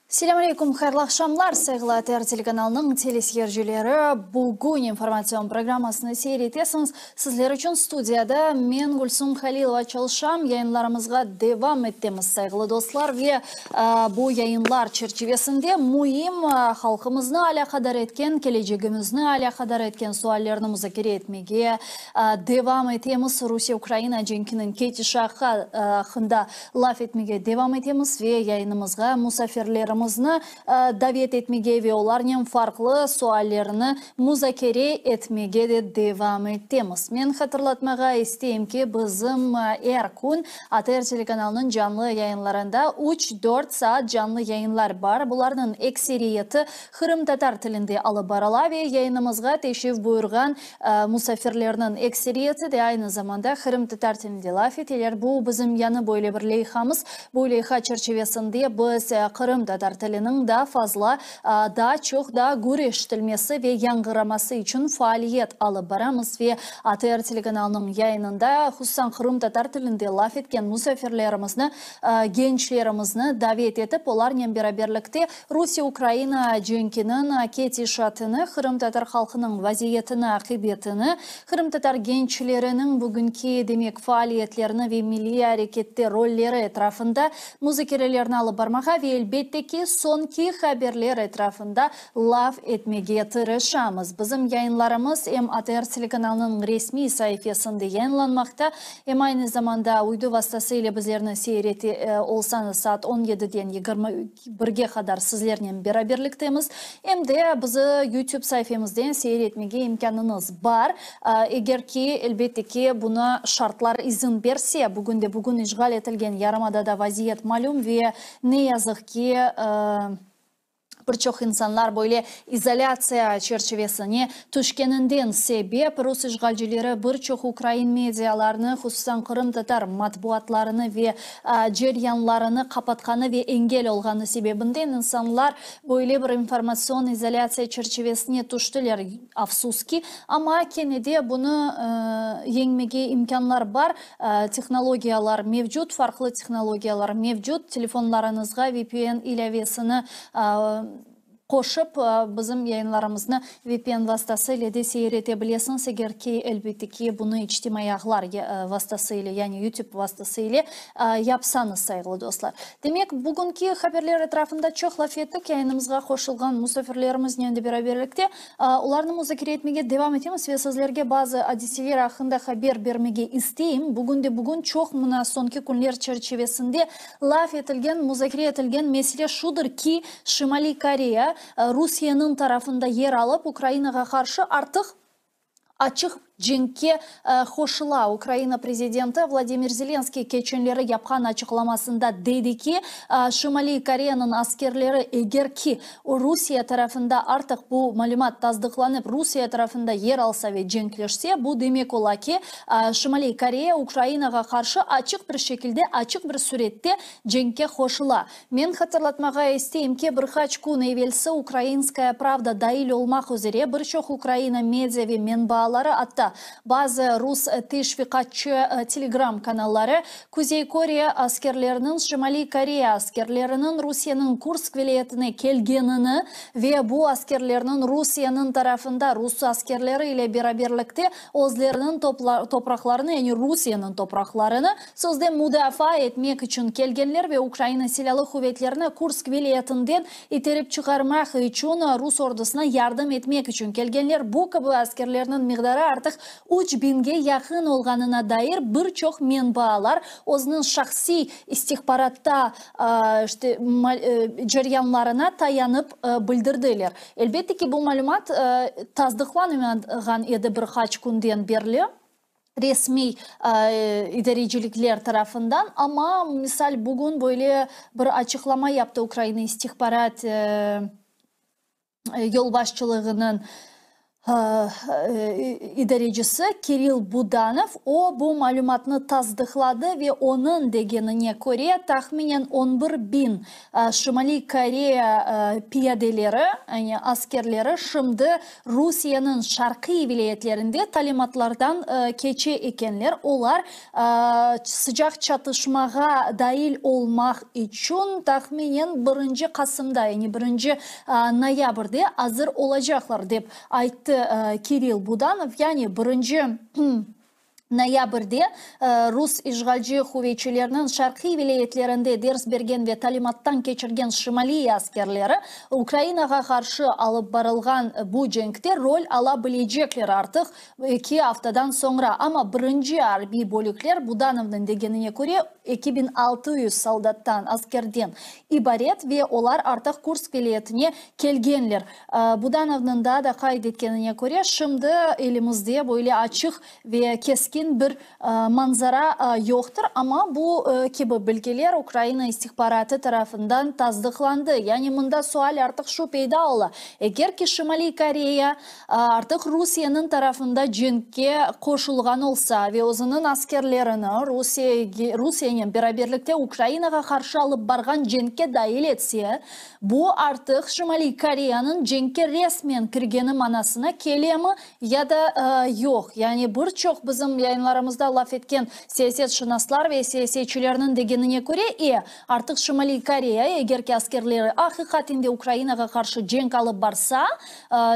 Selâm aleyküm, hayırlı aqşamlar, sayğılı ATR telekanalınıñ teleseyircileri. Bugün informatsion programmasını seyir etesiñiz. Sizler içün studiyada men, Gülsum Halilova, çalışam. Yayınlarımızğa devam etemiz, sayğılı dostlar, ve bu yayınlar çerçivesinde müim, halqımıznı alâqadar etken, kelecegimizni alâqadar etken suallerni muzakere etmege devam etemiz. Rusiye-Ukraina cenkiniñ ketişatı aqqında Laf etmege devam etemiz ve yayınımızğa musafirlerimizni davet etmege ve olarnen farqlı suallerni muzakere etmege de devam etemiz. Men hatırlatmağa isteyim ki, bizim er kün ATR telekanalınıñ canlı yayınlarında üç-dört saat canlı yayınlar bar, bularnıñ ekseriyeti qırımtatar tilinde alıp barıla ve yayınımızğa teşrif buyurğan Musafirlerniñ ekseriyeti de aynı zamanda qırımtatar tilinde laf eteler. Bu bizim yañı böyle bir leyhamız. Bu leyha çerçivesinde biz qırımtatar tiliniñ daa fazla, daa çoq, daa gür eşitilmesi ve yañğıraması içün faaliyet alıp baramız ve ATR telekanalınıñ yayınında hususan qırımtatar tilinde laf etken musafirlerimizni, gençlerimizni davet etip, olarnen beraberlikte Rusiye-Ukraina cenkiniñ ketişatını, qırımtatar halqınıñ vaziyetini, aqibetini, qırımtatar gençleriniñ bugünki, demek, faaliyetlerini ve milliy arekette rolleri etrafında muzakerelerni alıp barmağa ve, elbette ki, soñki haberler etrafında laf etmege tırışamız. Bizim yayınlarımız em ATR telekanalınıñ resmiy saifesinde yayınlanmaqta, Em aynı zamanda uydu vastası ile bizlerni seyir ete olsañız, saat on yediden 21-ge qadar sizlernen beraberliktemiz. Em de bizi YouTube saifemizden seyir etmege imkânıñız bar. Eger ki, elbette ki, bunı şartlar izin berse. Bugün de bugün işğal etilgen yarımadada vaziyet malüm ve ne yazıq ki, Bir çoq insanlar böyle izolâtsiya çerçivesine tüşkeninden sebep rus işğalcileri bir çoq ukrain medialarını, hususan qırımtatar matbuatlarını ve ceryanlarını qapatqanı ve engel olğanı sebebinden insanlar böyle bir informatsion izolâtsiya çerçivesine tüştiler, afsus ki. Amma kene de bunı yeñmege imkânlar bar, tehnologiyalar mevcut, farqlı tehnologiyalar mevcut, telefonlarıñızğa VPN ilâvesini qoşıp, bizim yayınlarımıznı VPN vastası ile de seyir ete bilesiñiz, eger ki, elbette ki, bunı içtimaiy ağlar vastası ile, yani YouTube vastası ile yapsañız, sayğılı dostlar. Demek, bugünki haberler etrafında çoq laf ettik, yayınımızğa qoşulğan musafirlerimiznen de beraberlikte Olarnı muzakere etmege devam etemiz ve sizlerge bazı adiseler aqqında haber bermege isteyim. Bugün de bugün çoq mına soñki künler çerçivesinde laf etilgen, muzakere etilgen mesele şudır ki, Şimaliy Koreya Rusiyeniñ tarafında yer alıp, Ukrainağa qarşı artıq açıq Cenkke qoşula. Ukraina prezidenti Vladimir Zelenskiy keçenleri yapqan açıqlamasında dedi ki, Şimaliy Koreyanıñ askerleri eger ki, Rusiye tarafında artıq bu malümat tasdıqlanıp, Rusiye tarafında yer alsa ve cenkleşse, bu demek ola ki, Şimaliy Koreya Ukrainağa qarşı açıq bir şekilde, açıq bir sürette cenkke qoşula. Men hatırlatmağa isteyim ki, bir qaç kün evelsi Ukrainskaya pravda dail olmaq üzere bir çoq Ukraina media ve menbaaları, atta bazı rus teşviqatçı telegram kanalları Kuzey Koreya askerleriniñ Şimaliy Koreya askerleriniñ Rusiyeniñ Kursk vilâyetine kelgenini ve bu askerlerniñ Rusiyeniñ tarafında rus askerleri ile beraberlikte özleriniñ topraqlarını, yani Rusiyeniñ topraqlarını, sözde mudafaa etmek içün kelgenler ve Ukraina Silâlı quvetlerini Kursk vilâyetinden iterip çıqarmaq içün rus ordusına yardım etmek içün kelgenler, bu kibi askerlerniñ miqdarı artıq üç biñge yaqın olğanına dair bir çoq menbaalar özüniñ şahsiy istihbaratta işte ceryanlarına tayanıp bildirdiler. Elbette ki, bu malümat tasdıqlanmağan edi bir qaç künden berli. Resmiy idarecilikler tarafından, amma, misal, bugün böyle bir açıqlama yaptı Ukraina istihbarat yolbaşçılığınıñ idarecisi Kirill Budanov, o, bu malümatnı tasdıqladı ve onıñ degenine köre, tahminen 11 biñ Şimaliy Koreya piyadeleri, yani askerleri şimdi Rusiyeniñ şarqiy vilâyetlerinde talimatlardan keçe ekenler. Olar sıcaq çatışmağa dail olmaq içün tahminen birinci Qasımda, yani birinci noyabrde azır olacaqlar, dep ayttı Kirill Budanov. Yani birinci Noyabrde rus işğalci quvetçileriniñ şarqiy vilâyetlerinde ders bergen ve talimattan keçirgen şimaliy askerleri Ukrainağa qarşı alıp barılğan bu cenkte rol ala bilecekler artıq eki aftadan soñra. Amma birinci arbiy bölükler, Budanovnıñ degenine köre, 2600 soldattan, askerden, ibaret ve olar artıq Kursk vilâyetine kelgenler. Budanovnıñ daa da qayd etkenine köre, şimdi elimizde böyle açıq ve keskin bir manzara yoqtır, amma bu kibi bilgiler Ukraina istihbaratı tarafından tasdıqlandı. Yani mında sual artıq şu peyda ola, eger ki Şimaliy Koreya artıq Rusiyeniñ tarafında cenkke qoşulğan olsa ve özüniñ askerlerini Rusiyenen beraberlikte Ukrainağa qarşı alıp barğan cenkke dail etse, Bu artıq Şimaliy Koreyanıñ cenkke resmen kirgeni manasına kelemi ya da yoq? Yani bir çoq bizim yayınlarımızda laf etken siyasetşınaslar ve siyasetçilerniñ degenine köre, e, artıq Şimaliy Koreya, eger ki askerleri aqiqaten de Ukrainağa qarşı cenk alıp barsa,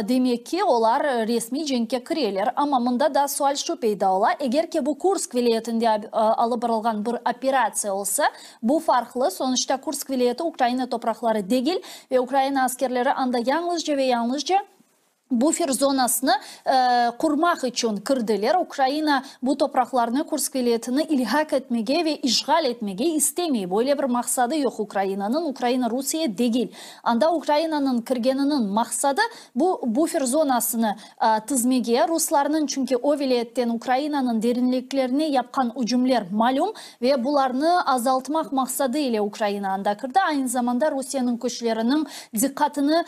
demek ki, olar resmiy cenkke kireler. Amma mında da sual şu peyda ola, eger ki bu Kursk vilâyetinde alıp barılğan bir operatsiya olsa, Bu farqlı, sonuçta Kursk vilâyeti Ukraina topraqları degil ve Ukraina askerleri anda yañlızca ve yañlızca bufer zonasını qurmaq içün kirdiler. Ukraina bu topraqlarnı, Kursk vilâyetini ilhaq etmege ve işğal etmege istemey. Böyle bir maqsadı yoq Ukrainanıñ, Ukraina Rusiye degil. Anda Ukrainanıñ kirgeniniñ maqsadı, bu bufer zonasını tizmege, ruslarnıñ, çünki o vilâyetten Ukrainanıñ derinliklerine yapqan ücümler malüm, ve bularnı azaltmaq maqsadı ile Ukraina anda kirdi. Aynı zamanda Rusiyeniñ küçleriniñ diqqatını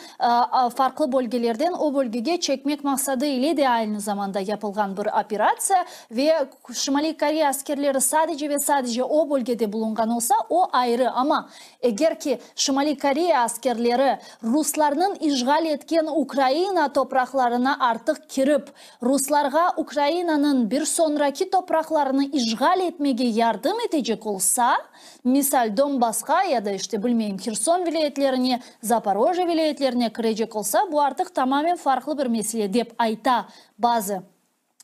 farqlı bölgelerden o bölgege çekmek maqsadı ile de aynı zamanda yapılğan bir operatsiya ve Şimaliy Koreya askerleri sadece ve sadece o bölgede bulunğan olsa, o ayrı, amma Eger ki, Şimaliy Koreya askerleri ruslarnıñ işğal etken Ukraina topraqlarına artıq kirip, ruslarğa Ukrainanıñ bir soñraki topraqlarını işğal etmege yardım etecek olsa, misal Donbassqa ya da, işte, bilmeyim, Herson vilâyetlerine, Zaporojye vilâyetlerine kirecek olsa, bu artıq tamamen farqlı bir mesele, dep ayta bazı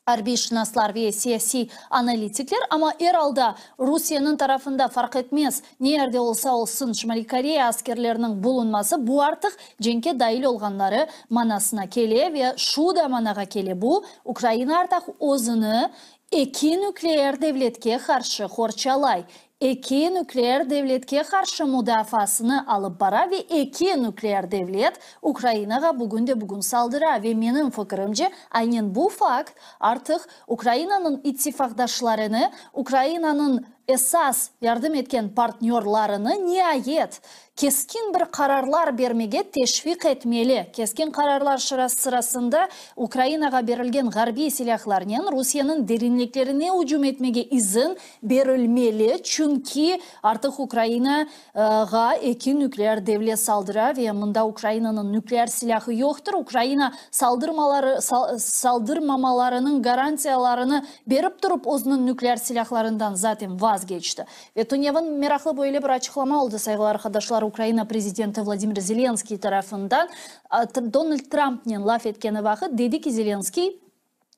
arbiyşınaslar ve siyasiy analitikler, amma er alda Rusiyeniñ tarafında farq etmez, ne yerde olsa olsun Şimaliy Koreya askerleriniñ bulunması, bu artıq cenkke dail olğanları manasına kele ve şu da manağa kele, bu, Ukraina artıq özüni eki nükleer devletke qarşı qorçalay, Eki nükleer devletke qarşı mudafaasını alıp bara ve eki nükleer devlet Ukrainağa bugün de bugün saldıra ve menim fikirimce aynen bu fakt artıq Ukrainanıñ ittifaqdaşlarını, Ukrainanıñ esas yardım etken partnörlarını niayet keskin bir qararlar bermege teşviq etmeli. Keskin qararlar sırasında Ukrainağa berilgen ğarbiy silâhlarnen Rusiyeniñ derinliklerine ücüm etmege izin berilmeli, çünki artıq Ukrainağa eki nükleer devlet saldıra ve mında Ukrainanıñ nükleer silâhı yoqtır. Ukraina saldırmaları saldırmamalarınıñ garantiyalarını berip turıp özüniñ nükleer silâhlarından zaten vazgeçti. Ve tünevin meraqlı böyle bir açıqlama oldı, sayğılı arqadaşlar, Ukraina prezidenti Vladimir Zelenskiy tarafından. Donald Trampnen laf etkeni vaqıt dedi ki, Zelenskiy,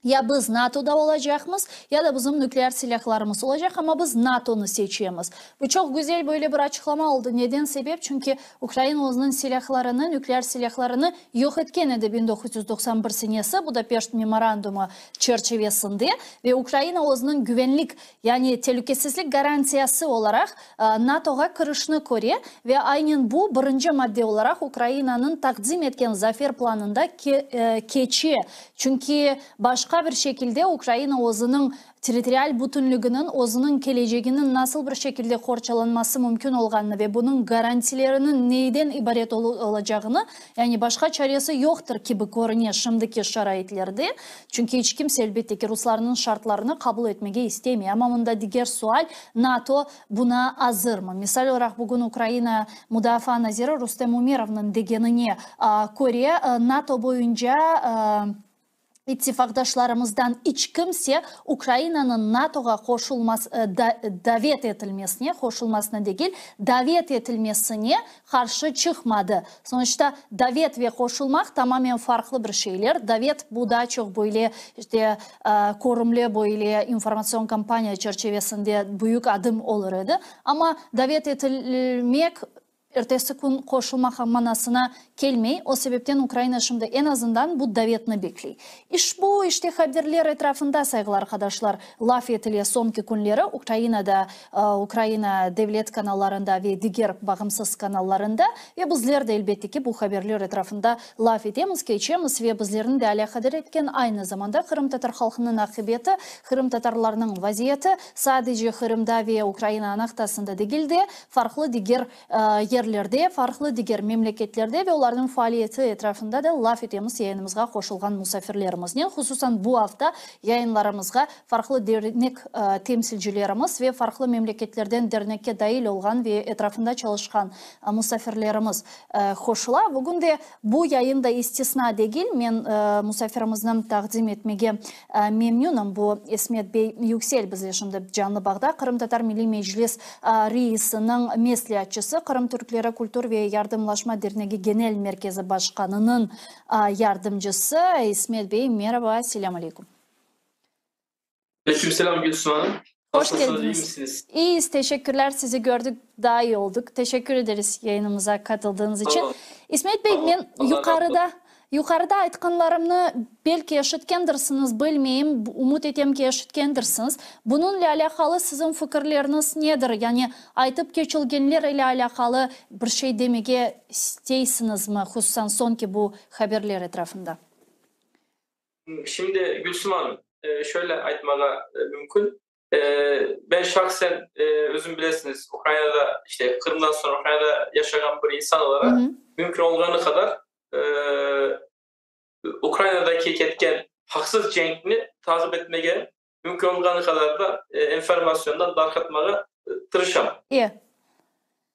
ya biz NATOda olacaqmız, ya da bizim nükleer silâhlarımız olacaq, amma biz NATOnı seçemiz. Bu çoq güzel böyle bir açıqlama oldı. Neden sebep? Çünki Ukraina özüniñ silâhlarını, nükleer silâhlarını yoq etken edi 1991 senesi Budapeşt memorandumı çerçivesinde ve Ukraina özüniñ güvenlik Yani telükesizlik garantiyası olaraq NATOğa kirişni köre ve aynen bu birinci madde olaraq Ukrainanıñ taqdim etken zafer planında keçe. Çünki başqa bir şekilde Ukraina özüniñ. territorial bütünliginiñ, özüniñ keleceginiñ nasıl bir şekilde qorçalanması mümkün olğanını ve bunıñ garantileriniñ neyden ibaret olacağını, yani başqa çaresi yoqtır kibi körüne şimdiki şaraitlerde, çünki iç kimse, elbette ki, ruslarnıñ şartlarını qabul etmege istemey. Amma mında diger sual, NATO buna azırmı? Misal olaraq, bugün Ukraina Mudafaa naziri Rustem Umerovnıñ degenine köre, NATO boyunca İttifaqdaşlarımızdan iç kimse Ukrainanıñ NATOğa qoşulmas davet etilmesine, qoşulmasına degil, davet etilmesine qarşı çıqmadı. Sonuçta, davet ve qoşulmaq tamamen farqlı bir şeyler. Davet, bu daa çoq böyle, işte, körümli böyle informatsion kampaniya çerçevesinde büyük adım olur edi. Amma davet etilmek, Ertesi kün qoşulmaq manasına kelmey, o sebepten Ukraina şimdi eñ azından bu davetni bekley. İşbu işte haberler etrafında, sayğılı arqadaşlar, laf etile soñki künleri Ukrainada, Ukraina devlet kanallarında ve diger bağımsız kanallarında ve bizler de, elbette ki, bu haberler etrafında laf etemiz, keçemiz ve bizlerni de alâqadar etken aynı zamanda qırımtatar halqınıñ aqibeti, qırımtatarlarnıñ vaziyeti, sadece Qırımda ve Ukraina anaqtasında degil de, farqlı diger yerlerde, farqlı diger memleketlerde ve olarnıñ faaliyeti etrafında da laf etemiz yayınımızğa qoşulğan musafirlerimiznen. Hususan bu afta yayınlarımızğa farqlı dernek temsilcilerimiz ve farqlı memleketlerden dernekke dail olğan ve etrafında çalışqan musafirlerimiz qoşula. Bugün de bu yayın da istisna degil. Men musafirimizni taqdim etmege memnünim. Bu İsmet bey Yüksel bizle şimdi canlı bağda, Qırımtatar Milliy Meclis reisiniñ mesleatçısı, Qırım türkleri kültür ve yardımlaşma dernegi genel merkezi başqanınıñ yardımcısı. İsmet bey, meraba, selâm aleyküm. Aleyküm selâm, Gülsüm hanım. Hoş Nasılsınız, iyi keldiñiz. misiniz? İyiyiz, teşekkürler, sizi gördük, daa iyi olduk. Teşekkür ederiz yayınımıza katıldığıñız içün. Sağ İsmet bey, olun. men Allah razı olsun. yuqarıda, yuqarıda aytqanlarımnı belki eşitkendirsiñiz, bilmeyim, ümüt etem ki, eşitkendirsiñiz. Bunıñle alâqalı siziñ fikirleriñiz nedir? Yani aytıp keçilgenler ile alâqalı bir şey demege isteysiñizmi, hususan soñki bu haberler etrafında? Şimdi, Gülsüm hanım, şöyle aytmağa mümkün, ben şahsen, özüm bilesiñiz, Ukrainada, işte, Qırımdan soñ Ukrainada yaşağan bir insan olaraq, mümkün olğanı qadar Ukrainadaki ketken haqsız cenkni taqip etmege, mümkün olğanı qadar da enformasyondan darqatmağa tırışam.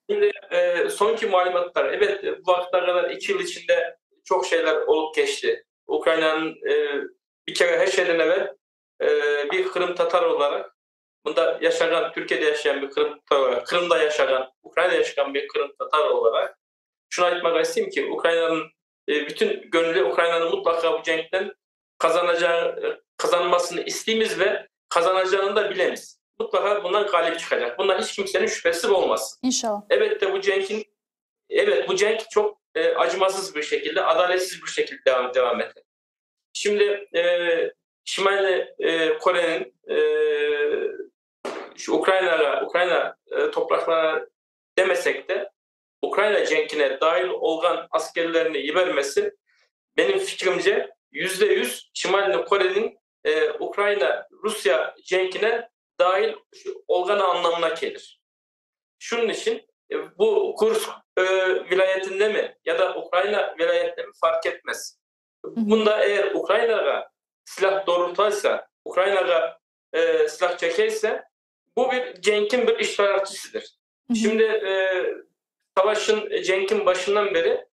Şimdi, soñki malümatlar, ebet, bu vaqıtqa qadar eki yıl içinde çoq şeyler olıp keçti. Ukrainanıñ, bir kere, her şeyden evel, bir qırımtatar olaraq, mında yaşağan, Türkiyede yaşayan bir qırımtatar olaraq, Qırımda yaşağan, Ukrainada yaşağan bir qırımtatar olaraq, şunı aytmağa isteyim ki, Ukrainanıñ bütün gönüli Ukrainanıñ mutlaqa bu cenkten qazanacağı, qazanmasını isteymiz ve qazanacağını da bilemiz. Mutlaqa bundan ğalip çıqacaq. Bundan iç kimseniñ şübhesi olmasın. İnşallah. Elbette, bu cenkin, evet, bu cenk çoq acımasız bir şekilde, adaletsiz bir şekilde devam, devam ete. Şimdi Şimaliy Koreniñ şu Ukrainağa, Ukraina topraqlarına demesek de, Ukraina cenkine dahil olğan askerlerini yibermesi, benim fikrimce, %100 Şimaliy Koreniñ Ukraina-Rusya cenkine dahil olğanı anlamına kelir. Şunıñ içün bu Kursk vilâyetinde mi ya da Ukraina vilâyetinde mi farq etmez. Bunda eğer Ukrainağa silâh doğrultaysa, Ukrainağa silâh çekeyse, bu bir cenkin bir iştirakçisidir. Şimdi savaşın, cenkin başından beri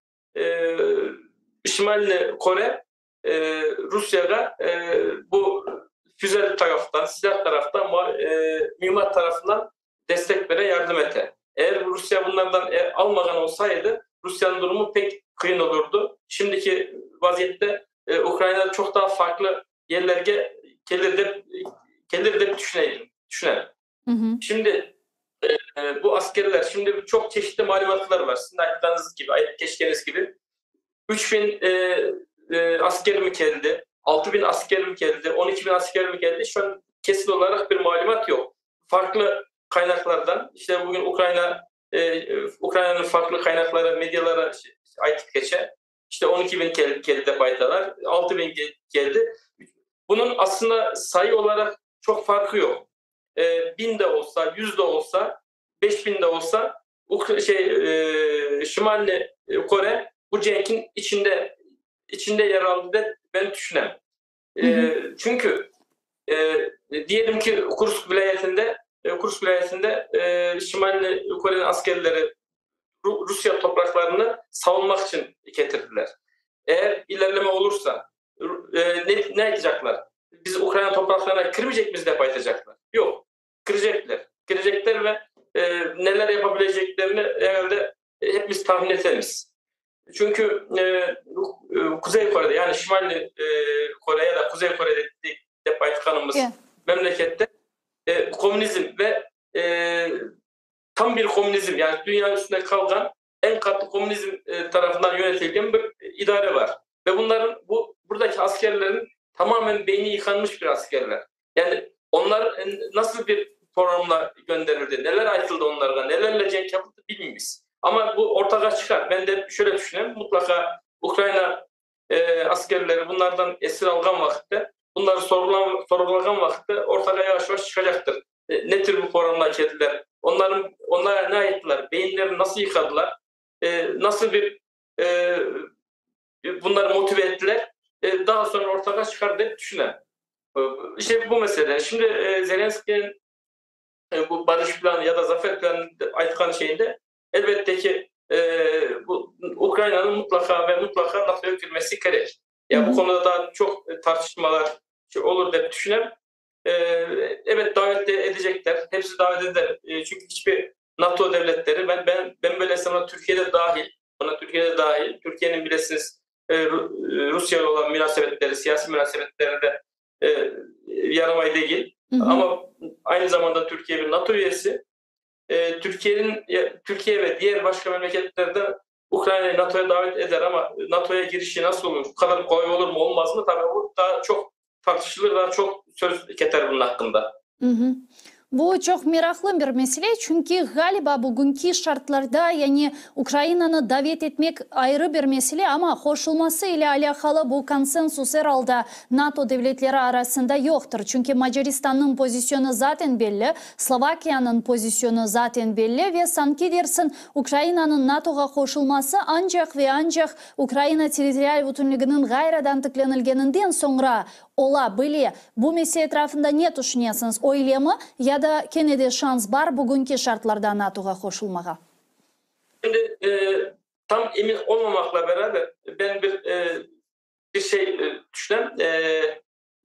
Şimaliy Kore Rusiyağa bu füze taraftan, silâh taraftan, mühimmat tarafından destek bere, yardım ete. Eğer Rusiya bunlardan almağan olsaydı, Rusiyanıñ durumu pek qıyın olurdı. Şimdiki vaziyette Ukraina çoq daa farqlı yerlerge kelir dep, kelir dep tüşüneydim, tüşünem. Şimdi bu askerler, şimdi çoq çeşitli malümatlar var, siziñ aytqanıñız kibi, aytıp keçkeniñiz kibi, 3000 asker mi keldi, 6000 asker mi keldi, 12000 asker mi keldi, şu an kesin olaraq bir malümat yoq. Farqlı qaynaqlardan, işte bugün Ukraina, Ukrainanıñ farqlı qaynaqları, mediaları aytıp keçe, işte 12000 keldi dep aytalar, 6000 keldi. Bunıñ aslında sayı olaraq. çok farkı yok. 1000 de olsa, 100 de olsa, 5000 de olsa şey, Şimali Kore bu cenkin içinde içinde yer aldı de ben düşünem. Çünkü diyelim ki Kursk vilayetinde Kursk vilayetinde Şimali Kore'nin askerleri Rusya topraklarını savunmak için getirdiler. Eğer ilerleme olursa ne, ne yapacaklar? Biz Ukrayna topraklarına kirmeyecek miyiz de paylaşacaklar? Yok. Girecekler. Girecekler ve neler yapabileceklerini herhalde hepimiz tahmin ederiz. Çünkü Kuzey Kore'de yani Şimali Kore ya da Kuzey Kore'de dep aytqanımız memlekette komünizm ve tam bir komünizm yani dünya üstünde kalgan en katlı komünizm tarafından yönetilgen bir idare var. Ve bunların bu buradaki askerlerin tamamen beyni yıkanmış bir askerler. Yani onlar nasıl bir programla gönderildi, neler aytıldı onlarla, nelerle cenk yapıldı bilmiyoruz. Ama bu ortağa çıkar. Ben de şöyle düşünüyorum. Mutlaka Ukrayna askerleri bunlardan esir algan vakitte, bunları sorgulagan vakitte ortağa yavaş yavaş çıkacaktır. Ne tür bu programlar ettiler? Onların, onlara ne ettiler? Beyinlerini nasıl yıkadılar? Nasıl bir bunları motive ettiler? Daha sonra ortağa çıkar diye düşünüyorum. İşte bu mesele. Şimdi Zelenski'nin bu barış planı ya da zafer planı aytqan şeyinde elbette ki bu Ukrayna'nın mutlaka ve mutlaka NATO'ya girmesi gerek. Ya bu konuda daha çok tartışmalar olur diye düşünüyorum. Evet davet de edecekler. Hepsi davet eder. Çünkü hiçbir NATO devletleri ben ben ben böyle sana Türkiye'de dahil, bana Türkiye'de dahil, Türkiye'nin bilesiniz Rusya ile olan münasebetleri, siyasi münasebetleri de yaramay değil. Hı hı. Ama aynı zamanda Türkiye bir NATO üyesi. Türkiye'nin Türkiye ve diğer başka memleketlerden Ukrayna'yı NATO'ya davet eder ama NATO'ya girişi nasıl olur? Bu kadar kolay olur mu olmaz mı? Tabii bu daha çok tartışılır, daha çok söz keter bunun hakkında. Hı hı. Bu çoq meraqlı bir mesele, çünki ğaliba bugünki şartlarda, yani Ukrainanı davet etmek ayrı bir mesele, amma qoşulması ile alâqalı bu konsensus er alda NATO devletleri arasında yoqtır. Çünki Macaristannıñ pozisyonı zaten belli, Slovakiyanıñ pozisyonı zaten belli ve sanki dersiñ Ukrainanıñ NATOğa qoşulması ancaq ve ancaq Ukraina territorial bütünliginiñ ğayrıdan tiklenilgeninden soñra ola bile. Bu mesele etrafında ne tüşünesiñiz, öylemi ya da kene de şans bar bugünki şartlarda NATOğa qoşulmağa? Şimdi tam emin olmamakla beraber ben bir bir şey düşünem.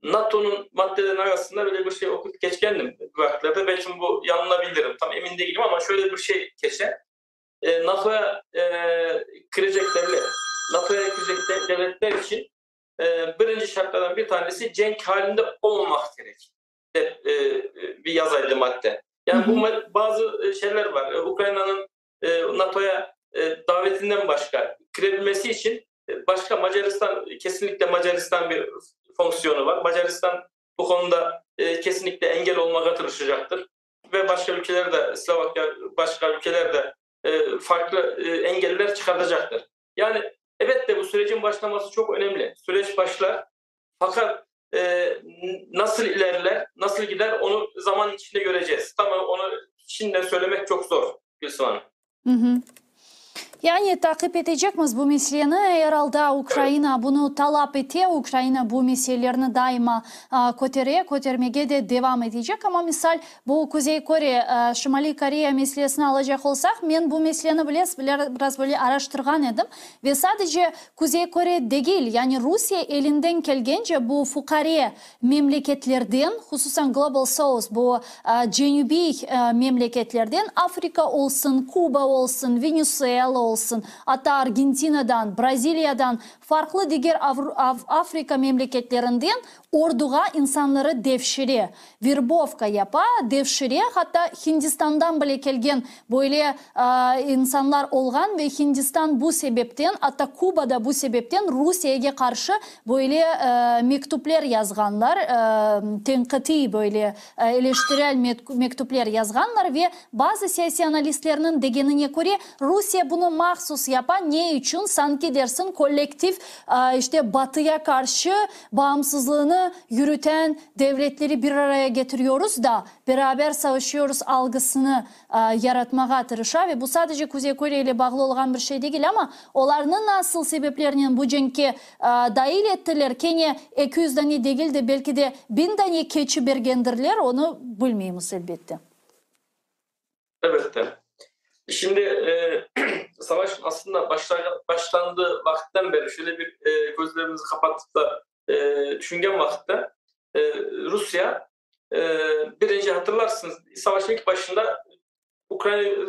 NATO'nun maddelerin arasında böyle bir şey okuyup geçkendim bu vakitlerde. Belki bu yanılabilirim. Tam emin değilim ama şöyle bir şey keçe. NATO'ya girecek devlet, NATO'ya girecek devletler için birinci şartlardan bir tanesi cenk halinde olmamak gerek. De, bir yazaydı madde. Yani bu bazı şeyler var. Ukrayna'nın NATO'ya davetinden başka girebilmesi için başka Macaristan, kesinlikle Macaristan bir fonksiyonu var. Macaristan bu konuda kesinlikle engel olmaya çalışacaktır. Ve başka ülkeler de, Slovakya, başka ülkeler de farklı engeller çıkartacaktır. Yani evet de bu sürecin başlaması çok önemli. Süreç başlar. Fakat nasıl ilerler, nasıl gider onu zaman içinde göreceğiz. Tamam onu şimdiden söylemek çok zor Gülsüm Hanım. Hı hı. Yani taqip etecekmiz bu meseleni. Er alda Ukraina bunı talap ete, Ukraina bu meselelerni daima kötere, kötermege de devam etecek. Amma misal bu Kuzey Kore, Şimaliy Koreya meselesini alacaq olsaq, men bu meseleni bilesiz, biraz böyle araştırğan edim. Ve sadece Kuzey Kore degil, yani Rusiye elinden kelgence bu fuqare memleketlerden, hususan Global South, bu cenübiy memleketlerden, Afrika olsun, Kuba olsun, Venesuela olsun, atta Argentinadan, Braziliyadan, farqlı diger Afrika memleketlerinden orduğa insanları devşire, verbovka yapa, devşire, hatta Hindistandan bile kelgen böyle insanlar olğan ve Hindistan bu sebepten, atta Kuba da bu sebepten Rusiyege qarşı böyle mektüpler yazğanlar, tenqitiy böyle eleştirel mektüpler yazğanlar ve bazı siyasiy analistlerniñ degenine köre, Rusiye bunı mahsus yapa, ne içün, sanki dersiñ, kollektiv işte Batıya qarşı bağımsızlığını. Cenki yürüten devletleri bir araya getiriyoruz da, beraber savaşıyoruz algısını yaratmağa tırışa ve bu sadece Kuzey Kore ile bağlı olğan bir şey degil, amma olarnı nasıl sebeplernen bu cenkke dail ettiler, kene 200 dane degil de, belki de 1000 dane keçi bergendirler, onı bilmeymiz, elbette. Elbette. Şimdi savaş aslında başlandığı vakitten beri şöyle bir gözlerimizi kapatıp da düşüngen vakitte Rusya birinci hatırlarsınız savaşın ilk başında Ukrayna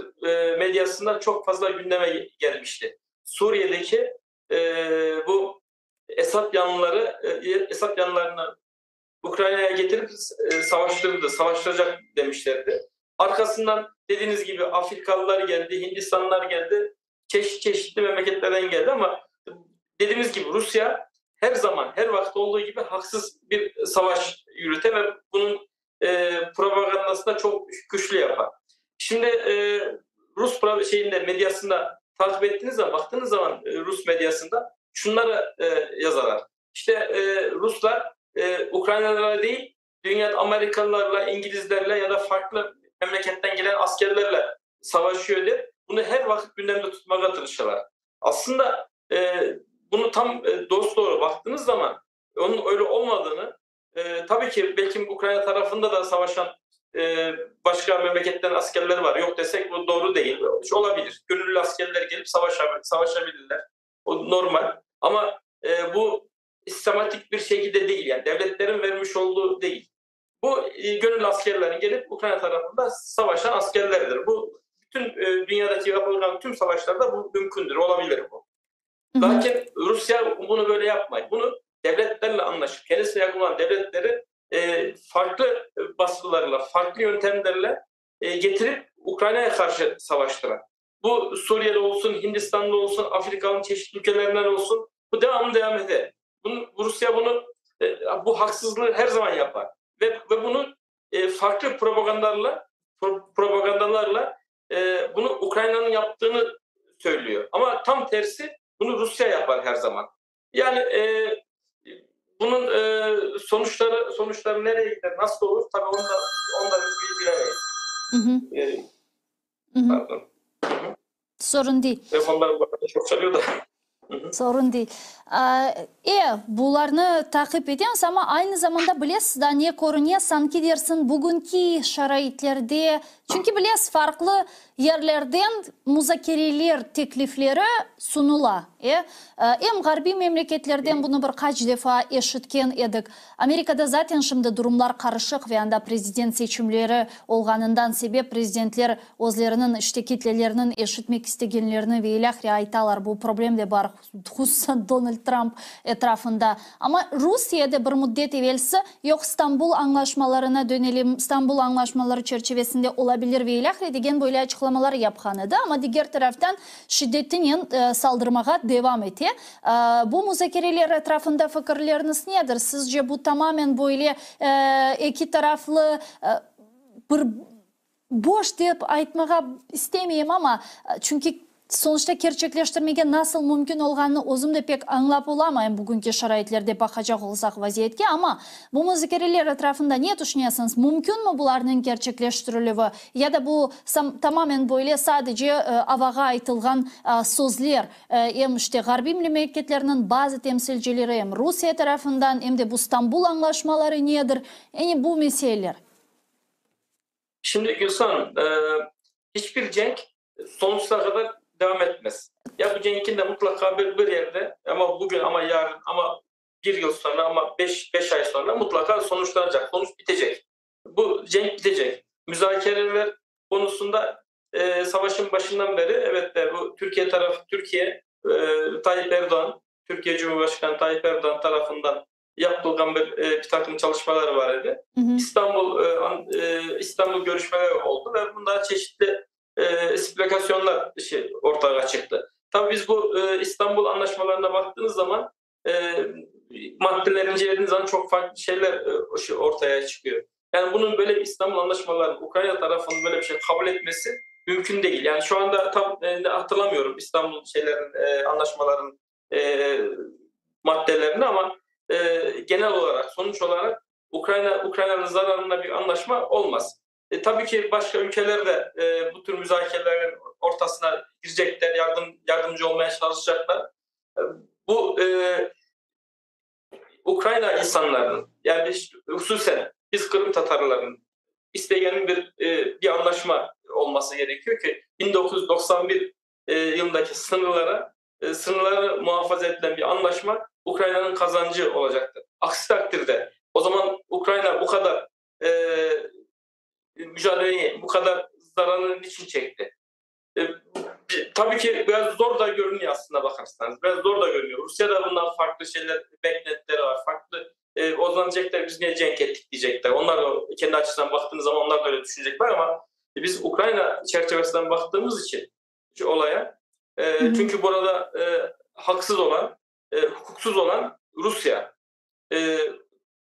medyasında çok fazla gündeme gelmişti. Suriye'deki bu Esad yanlıları Esad yanlılarını Ukrayna'ya getirip savaştırdı, savaştıracak demişlerdi. Arkasından dediğiniz gibi Afrikalılar geldi, Hindistanlılar geldi, çeşitli çeşitli memleketlerden geldi ama dediğimiz gibi Rusya her zaman, her vakit olduğu gibi haksız bir savaş yürüte ve bunun propagandasını da çok güçlü yapar. Şimdi Rus şeyinde medyasında takip ettiğiniz zaman, baktığınız zaman Rus medyasında şunları yazarlar. İşte Ruslar Ukraynalılara değil, dünyada Amerikalılarla, İngilizlerle ya da farklı memleketten gelen askerlerle savaşıyor diye bunu her vakit gündemde tutmaya çalışıyorlar. Aslında bunu tam dosdoğru baktığınız zaman onun öyle olmadığını tabii ki belki Ukrayna tarafında da savaşan başka memleketten askerler var. Yok desek bu doğru değil. Hiç olabilir. Gönüllü askerler gelip savaşabilirler. O normal. Ama bu sistematik bir şekilde değil. Yani devletlerin vermiş olduğu değil. Bu gönüllü askerlerin gelip Ukrayna tarafında savaşan askerlerdir. Bu bütün dünyadaki yapılan tüm savaşlarda bu mümkündür, olabilir bu. Lakin Rusya bunu böyle yapmıyor. Bunu devletlerle anlaşıp kendisine yakın olan devletleri farklı baskılarla, farklı yöntemlerle getirip Ukrayna'ya karşı savaştıran. Bu Suriye'de olsun, Hindistan'da olsun, Afrika'nın çeşitli ülkelerinden olsun bu devamlı devam eder. Bunu, Rusya bunu bu haksızlığı her zaman yapar. Ve bunu farklı propagandalarla bunu Ukrayna'nın yaptığını söylüyor. Ama tam tersi bunu Rusya yapar her zaman. Yani bunun sonuçları nereye gider, nasıl olur? Tabii onu da bilemeyiz. Pardon. Sorun değil. Telefonlar bu arada çok çalıyor da. Sorun değil. Bularnı taqip etemiz, amma aynı zamanda bilesiz da ne körüne, sanki dersin bugünki şaraitlerde, çünki bilesiz farqlı yerlerden muzakereler teklifleri sunula. Em ğarbiy memleketlerden bunı bir qaç defa eşitken edik. Amerikada zaten şimdi durumlar qarışıq ve anda prezident seçimleri olğanından sebep prezidentler özleriniñ işte kitleleriniñ eşitmek istegenlerini ve ilâhre aytalar. Bu problem de bar, hususan Donald Trump etrafında. Amma Rusiyede bir müddet evelsi yoq İstanbul añlaşmalarına dönelim, İstanbul añlaşmaları çerçivesinde olabilir ve ilâhre degen böyle açıqlamalar yapqan edi. Amma diger taraftan şiddetinen saldırmağa devam ete. Bu muzakereler etrafında fikirleriñiz nedir? Sizce bu tamamen böyle eki taraflı bir boş dep aytmağa istemeyim, amma çünki sonuçta kerçekleştirmege nasıl mümkün olğanını özüm de pek añlap olamayım bugünki şaraitlerde baqacaq olsaq vaziyetke, amma bu muzakereler etrafında ne tüşünesiñiz? Mümkünmi bularnıñ kerçekleştirilüvi ya da bu tamamen böyle sadece avağa aytılğan sözler, em işte ğarbiy memleketlerniñ bazı temsilcileri, em Rusiye tarafından, em de bu Stambul añlaşmaları nedir? Yani bu meseleler. Şimdi Gülsün Hanım, hiçbir cenk sonsuza kadar devam etmez. Ya bu cenkin de mutlaka bir yerde ama bugün ama yarın ama bir yıl sonra ama 5 ay sonra mutlaka sonuçlanacak. Sonuç bitecek. Bu cenk bitecek. Müzakereler konusunda savaşın başından beri evet de bu Türkiye tarafı, Türkiye, Tayyip Erdoğan, Türkiye Cumhurbaşkanı Tayyip Erdoğan tarafından yapılan bir takım çalışmalar var idi. İstanbul görüşmeleri oldu ve bunda çeşitli spekülasyonlar ortaya çıktı. Tabii biz bu İstanbul anlaşmalarına baktığınız zaman maddeleri incelediğiniz zaman çok farklı şeyler ortaya çıkıyor. Yani bunun böyle bir İstanbul anlaşmalarının Ukrayna tarafının böyle bir şey kabul etmesi mümkün değil. Yani şu anda tam hatırlamıyorum İstanbul anlaşmaların maddelerini ama genel olaraq, sonuç olaraq Ukraina, Ukrainanıñ zararına bir anlaşma olmaz. Tabii ki, başqa ülkeler de bu tür müzakerelerin ortasına girecekler, yardım, yardımcı olmaya çalışacaqlar. Bu Ukraina insanlarınıñ, yani hususen biz qırımtatarlarnıñ istegeni bir bir anlaşma olması gerekiyor ki, 1991 yılındaki sıñırlara, sıñırları muhafaza etilen bir anlaşma Ukrainanıñ qazancı olacaqtır. Aksi taqdirde, o zaman Ukraina bu qadar mücadeleyi, bu qadar zararını niçin çekti? Tabii ki, biraz zor da görünüyor aslında bakarsanız. Biraz zor da görünüyor. Rusya da bundan farklı şeyler, beklentileri var. Farklı, o zaman diyecekler biz niye cenk ettik diyecekler. Onlar da kendi açısından baktığınız zaman onlar da öyle düşünecekler ama biz Ukrayna çerçevesinden baktığımız için şu olaya, çünkü burada haksız olan, hukuksuz olan Rusya,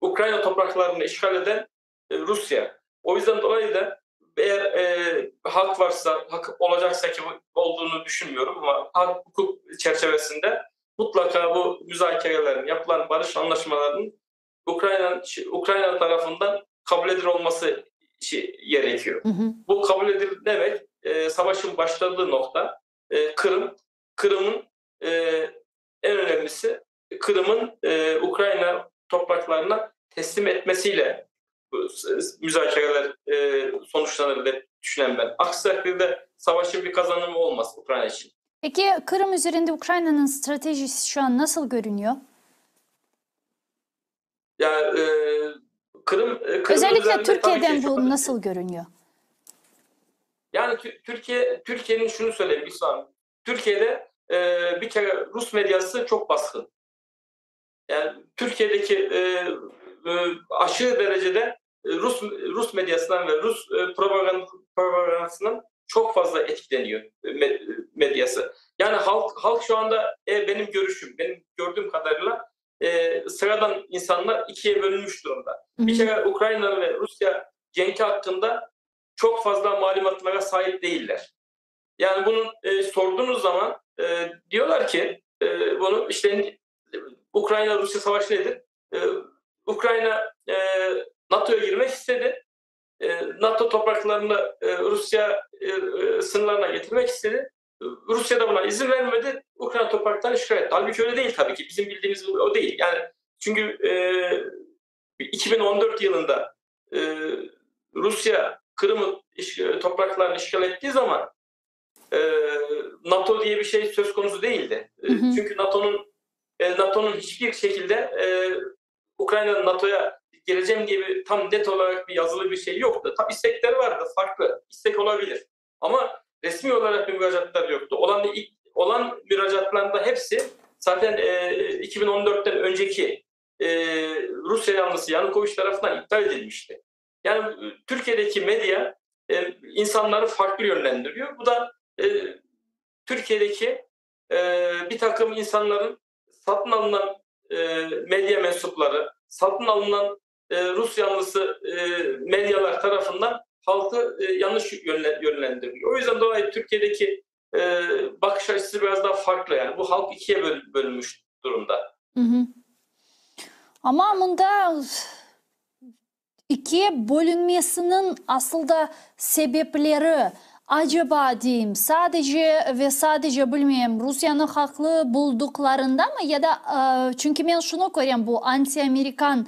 Ukrayna topraklarını işgal eden Rusya. O yüzden dolayı da eğer hak varsa, hak olacaksa ki olduğunu düşünmüyorum ama hak hukuk çerçevesinde mutlaka bu müzakerelerin, yapılan barış anlaşmalarının Ukrayna Ukrayna tarafından kabul edilir olması gerekiyor. Bu kabul edilir demek savaşın başladığı nokta Kırım. Kırım'ın en önemlisi Kırım'ın Ukrayna topraklarına teslim etmesiyle müzakereler sonuçlanır diye düşünen ben. Aksi takdirde savaşın bir kazanımı olmaz Ukrayna için. Peki Kırım üzerinde Ukrayna'nın stratejisi şu an nasıl görünüyor? Ya Kırım, Kırım Özellikle Türkiye'den bu nasıl görünüyor? Yani Türkiye Türkiye'nin şunu söyleyeyim bir saniye. Türkiye'de bir kere Rus medyası çok baskın. Yani Türkiye'deki aşırı derecede Rus Rus medyasından ve Rus propagandasından çok fazla etkileniyor medyası. Yani halk halk şu anda benim görüşüm, benim gördüğüm kadarıyla sıradan insanlar ikiye bölünmüş durumda. Bir kere Ukrayna ve Rusya cenki hakkında çok fazla malumatlara sahip değiller. Yani bunun sorduğunuz zaman diyorlar ki bunu işte Ukrayna-Rusya savaşı nedir? Ukrayna NATO'ya girmek istedi. NATO topraklarını Rusya sınırlarına getirmek istedi. Rusya da buna izin vermedi. Ukrayna topraklarını işgal etti. Halbuki öyle değil tabii ki. Bizim bildiğimiz o değil. Yani çünkü 2014 yılında Rusya Kırım'ı topraklarını işgal ettiği zaman NATO diye bir şey söz konusu değildi. Çünkü NATO'nun NATO'nun hiçbir şekilde Ukrayna'nın NATO'ya gireceğim diye bir tam net olarak bir yazılı bir şey yoktu. Tam istekleri vardı, farklı. İstek olabilir. Ama resmi olarak bir müracaatlar yoktu. Olan olan müracaatların hepsi zaten 2014'ten önceki Rusya yanlısı Yanukovych tarafından iptal edilmişti. Yani Türkiye'deki medya insanları farklı yönlendiriyor. Bu da Türkiye'deki bir takım insanların satın alınan medya mensupları, satın alınan Rus yanlısı medyalar tarafından halkı yanlış yönlendiriyor. O yüzden dolayı Türkiye'deki bakış açısı biraz daha farklı. Yani bu halk ikiye bölünmüş durumda. Hı. Ama bunda ikiye bölünmesinin aslında sebepleri acaba diyeyim sadece ve sadece bilmeyeyim Rusya'nın haklı bulduklarında mı ya da çünkü ben şunu görüyorum bu anti-Amerikan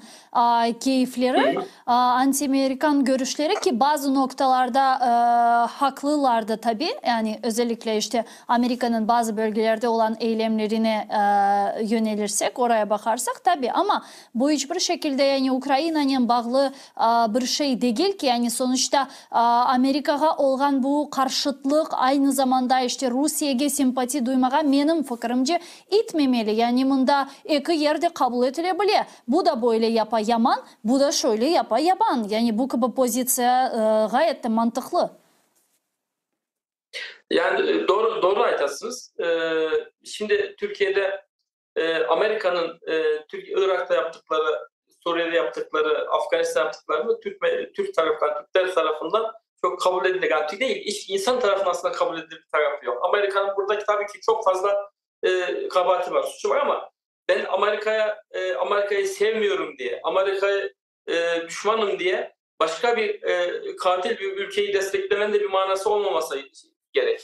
keyifleri, anti-Amerikan görüşleri ki bazı noktalarda haklılar da tabii. Yani özellikle işte Amerika'nın bazı bölgelerde olan eylemlerine yönelirsek, oraya bakarsak tabii ama bu hiçbir şekilde yani Ukrayna'nın bağlı bir şey değil ki yani sonuçta Amerika'ya olan bu karşıtlık aynı zamanda işte Rusya'ya sempati duymağa benim fikrimce itmemeli. Yani bunda iki yerde kabul edilebilir. Bu da böyle yapa yaman, bu da şöyle yapa yaban. Yani bu gibi pozisiya gayet de mantıklı. Yani doğru doğru aytasınız. Şimdi Türkiye'de Amerika'nın Türk Irak'ta yaptıkları, Suriye'de yaptıkları, Afganistan yaptıklarını Türk Türk tarafından, Türkler tarafından çok kabul edilir. Yani Türk değil, insan tarafından aslında kabul edilir bir tarafı yok. Amerika'nın buradaki tabii ki çok fazla kabahati var, suçu var ama Ben Amerikaya e, Amerikayı sevmiyorum diye, Amerika'yı e, düşmanım diye başka bir e, katil bir ülkeyi desteklemenin de bir manası olmaması gerek.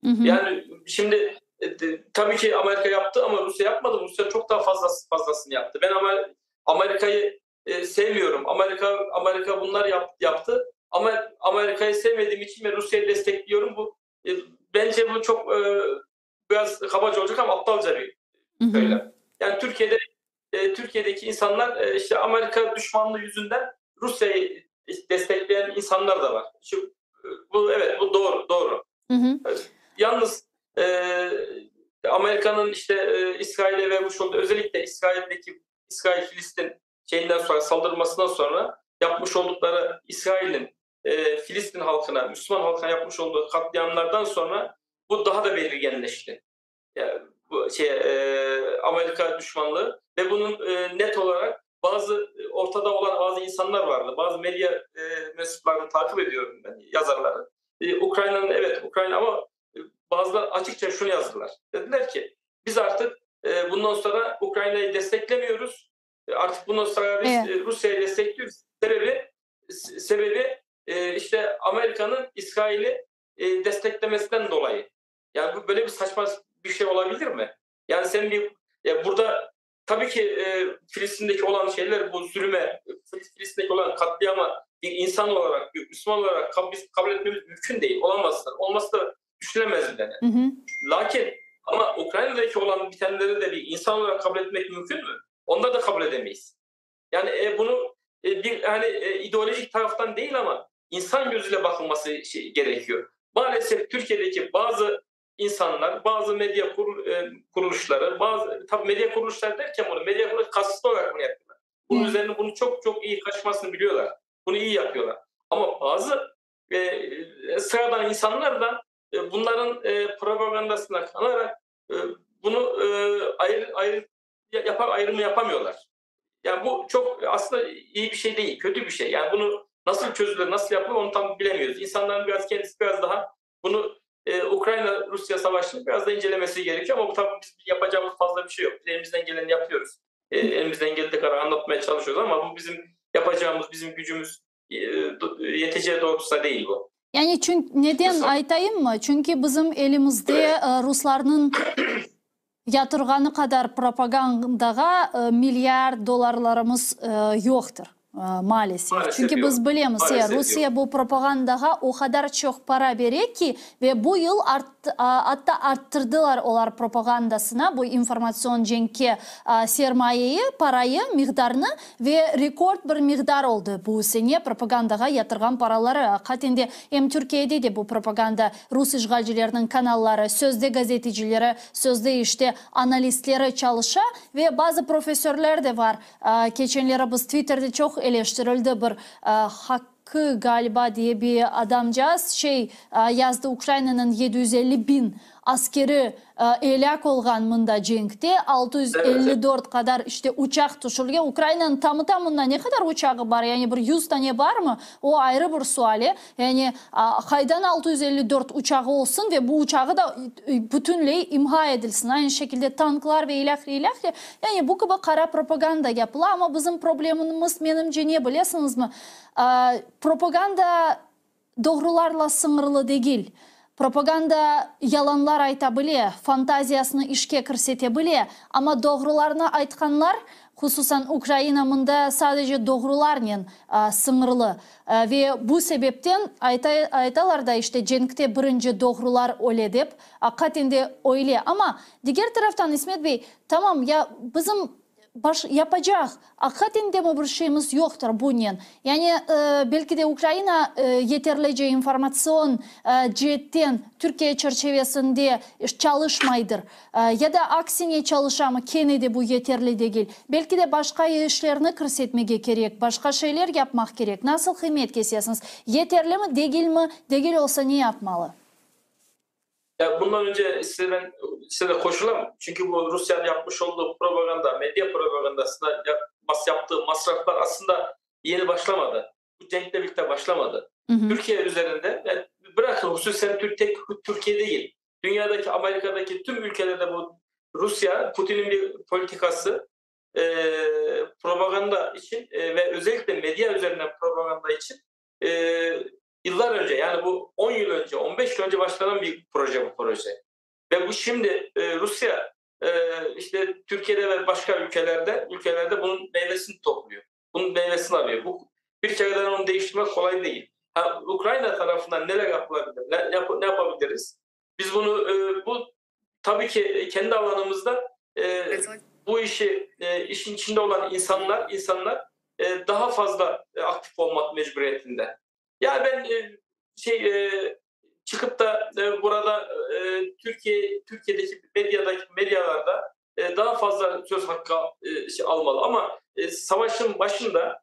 Yani şimdi e, tabii ki Amerika yaptı ama Rusya yapmadı. Rusya çok daha fazlası, fazlasını yaptı. Ben Amerika'yı e, sevmiyorum. Amerika Amerika bunlar yap, yaptı. Ama Amerika'yı sevmediğim için ben Rusya'yı destekliyorum. Bu e, bence bu çok e, biraz kabaca olacak ama aptalca bir söylem. Yani Türkiye'de e, Türkiye'deki insanlar e, işte Amerika düşmanlığı yüzünden Rusya'yı destekleyen insanlar da var. Şu, e, bu evet bu doğru doğru. Hı hı. Yalnız e, Amerika'nın işte e, İsrail'e vermiş olduğu özellikle İsrail'deki İsrail-Filistin şeyinden sonra saldırmasından sonra yapmış oldukları İsrail'in e, Filistin halkına, Müslüman halkına yapmış olduğu katliamlardan sonra bu daha da belirginleşti. Yani bu şey e, Amerika düşmanlığı ve bunun e, net olarak bazı ortada olan bazı insanlar vardı. Bazı medya e, mensuplarını takip ediyorum ben yazarları. E, Ukrayna'nın evet Ukrayna ama bazıları açıkça şunu yazdılar. Dediler ki biz artık e, bundan sonra Ukrayna'yı desteklemiyoruz. E, artık bundan sonra biz Evet. e, Rusya'yı destekliyoruz. Sebebi sebebi e, işte Amerika'nın İsrail'i e, desteklemesinden dolayı. Yani bu böyle bir saçma bir şey olabilir mi? Yani sen bir ya burada tabii ki e, Filistin'deki olan şeyler bu zulüme, Filistin'deki olan katliama bir insan olarak, bir Müslüman olarak kabul, kabul etmemiz mümkün değil. Olamaz. Olması da düşünülemez bile. Hı hı. Lakin ama Ukrayna'daki olan bitenleri de bir insan olarak kabul etmek mümkün mü? Onları da kabul edemeyiz. Yani e, bunu e, bir hani e, ideolojik taraftan değil ama insan gözüyle bakılması şey, gerekiyor. Maalesef Türkiye'deki bazı insanlar, bazı medya kurul, e, kuruluşları, bazı tabii medya kuruluşları derken bunu medya kuruluşları kasıtlı olarak bunu yapıyorlar. Bunun Hı. üzerine bunu çok çok iyi kaçmasını biliyorlar. Bunu iyi yapıyorlar. Ama bazı e, sıradan insanlar da e, bunların e, propagandasına kanarak e, bunu e, ayrı ayrı yapar ayrımı yapamıyorlar. Yani bu çok aslında iyi bir şey değil, kötü bir şey. Yani bunu nasıl çözülür, nasıl yapılır onu tam bilemiyoruz. İnsanların biraz kendisi biraz daha bunu e, Ukrayna-Rusya savaşını biraz da incelemesi gerekiyor ama bu tabii biz yapacağımız fazla bir şey yok. Biz elimizden geleni yapıyoruz. E, elimizden geldiği kadar anlatmaya çalışıyoruz ama bu bizim yapacağımız, bizim gücümüz e, yeteceği doğrultusunda değil bu. Yani çünkü neden Mesela- aytayım mı? Çünkü bizim elimizde Evet. e, Ruslarnıñ yatırğanı qadar propagandağa e, milyard dollarlarımız e, yoqtır. E, maalesef. Maalesef Çünkü yoq. biz bilemiz, Maalesef Rusiye bu propagandağa o qadar çoq para bere ki ve bu yıl art, atta arttırdılar olar propagandasına bu informatsion cenkke sermayeyi, parayı, miqdarını ve rekord bir miqdar oldı bu sene propagandağa yatırğan paraları. Aqiqaten de em Türkiyede de bu propaganda rus işğalcileriniñ kanalları, sözde gazetecileri, sözde işte analistleri çalışa ve bazı professörler de var. Keçenleri biz Twitterde çoq eleştirildi bir Hakkı galiba diye bir adamcağız şey yazdı Ukrainanıñ 750 biñ askeri elâk olğan mında cenkte, 654 qadar işte uçaq tüşürilgen. Ukrainanıñ tamı-tamına ne qadar uçağı bar, yani bir 100 tane barmı? O ayrı bir suali. Yani qaydan 654 uçağı olsun ve bu uçağı da bütünley imha edilsin. Aynı şekilde tanklar ve ilâhre, ilâhre. Yani bu kibi qara propaganda yapıla, amma bizim problemimiz menimce ne bilesiñizmi? Propaganda doğrularla sıñırlı degil. Propaganda yalanlar ayta bile, fantaziyasını işke kirsete bile, amma doğrularnı aytqanlar, hususan Ukraina mında sadece doğrularnen sıñırlı. Ve bu sebepten ayta, aytalar da işte cenkte birinci doğrular öle dep, aqiqaten de öyle. Amma diger taraftan, İsmet bey, tamam ya bizim baş yapacaq aqiqaten de bir şeyimiz yoqtır bunen. Yani belki de Ukraina yeterlice informatsion ceetten Türkiye çerçevesinde çalışmaydır. Ya da aksine çalışamı, kene de bu yeterli degil. Belki de başqa işlerni kirsetmege kerek, başqa şeyler yapmaq kerek. Nasıl qıymet kesesiñiz? Yeterli mi, degil mi? Degil olsa ne yapmalı? Ya bundan önce size ben size de qoşulam. Çünkü bu Rusya'nın yapmış olduğu propaganda, medya propagandasına yaptığı masraflar aslında yeni başlamadı. Bu cenkle birlikte başlamadı. Türkiye üzerinde, yani bırakın hususen tek Türkiye değil, dünyadaki, Amerika'daki tüm ülkelerde bu Rusya, Putin'in bir politikası e, propaganda için e, ve özellikle medya üzerinden propaganda için e, yıllar önce yani bu 10 yıl önce, 15 yıl önce başlanan bir proje bu proje. Ve bu şimdi e, Rusya e, işte Türkiye'de ve başka ülkelerde ülkelerde bunun meyvesini topluyor. Bunun meyvesini alıyor. Bu bir kereden onu değiştirmek kolay değil. Ha, Ukrayna tarafından neler yapılabilir? Ne, yap, ne yapabiliriz? Biz bunu e, bu tabii ki kendi alanımızda e, bu işi e, işin içinde olan insanlar insanlar e, daha fazla e, aktif olmak mecburiyetinde. Ya ben e, şey e, çıkıp da e, burada e, Türkiye Türkiye'deki medyadaki medyalarda e, daha fazla söz hakkı e, şey almalı ama e, savaşın başında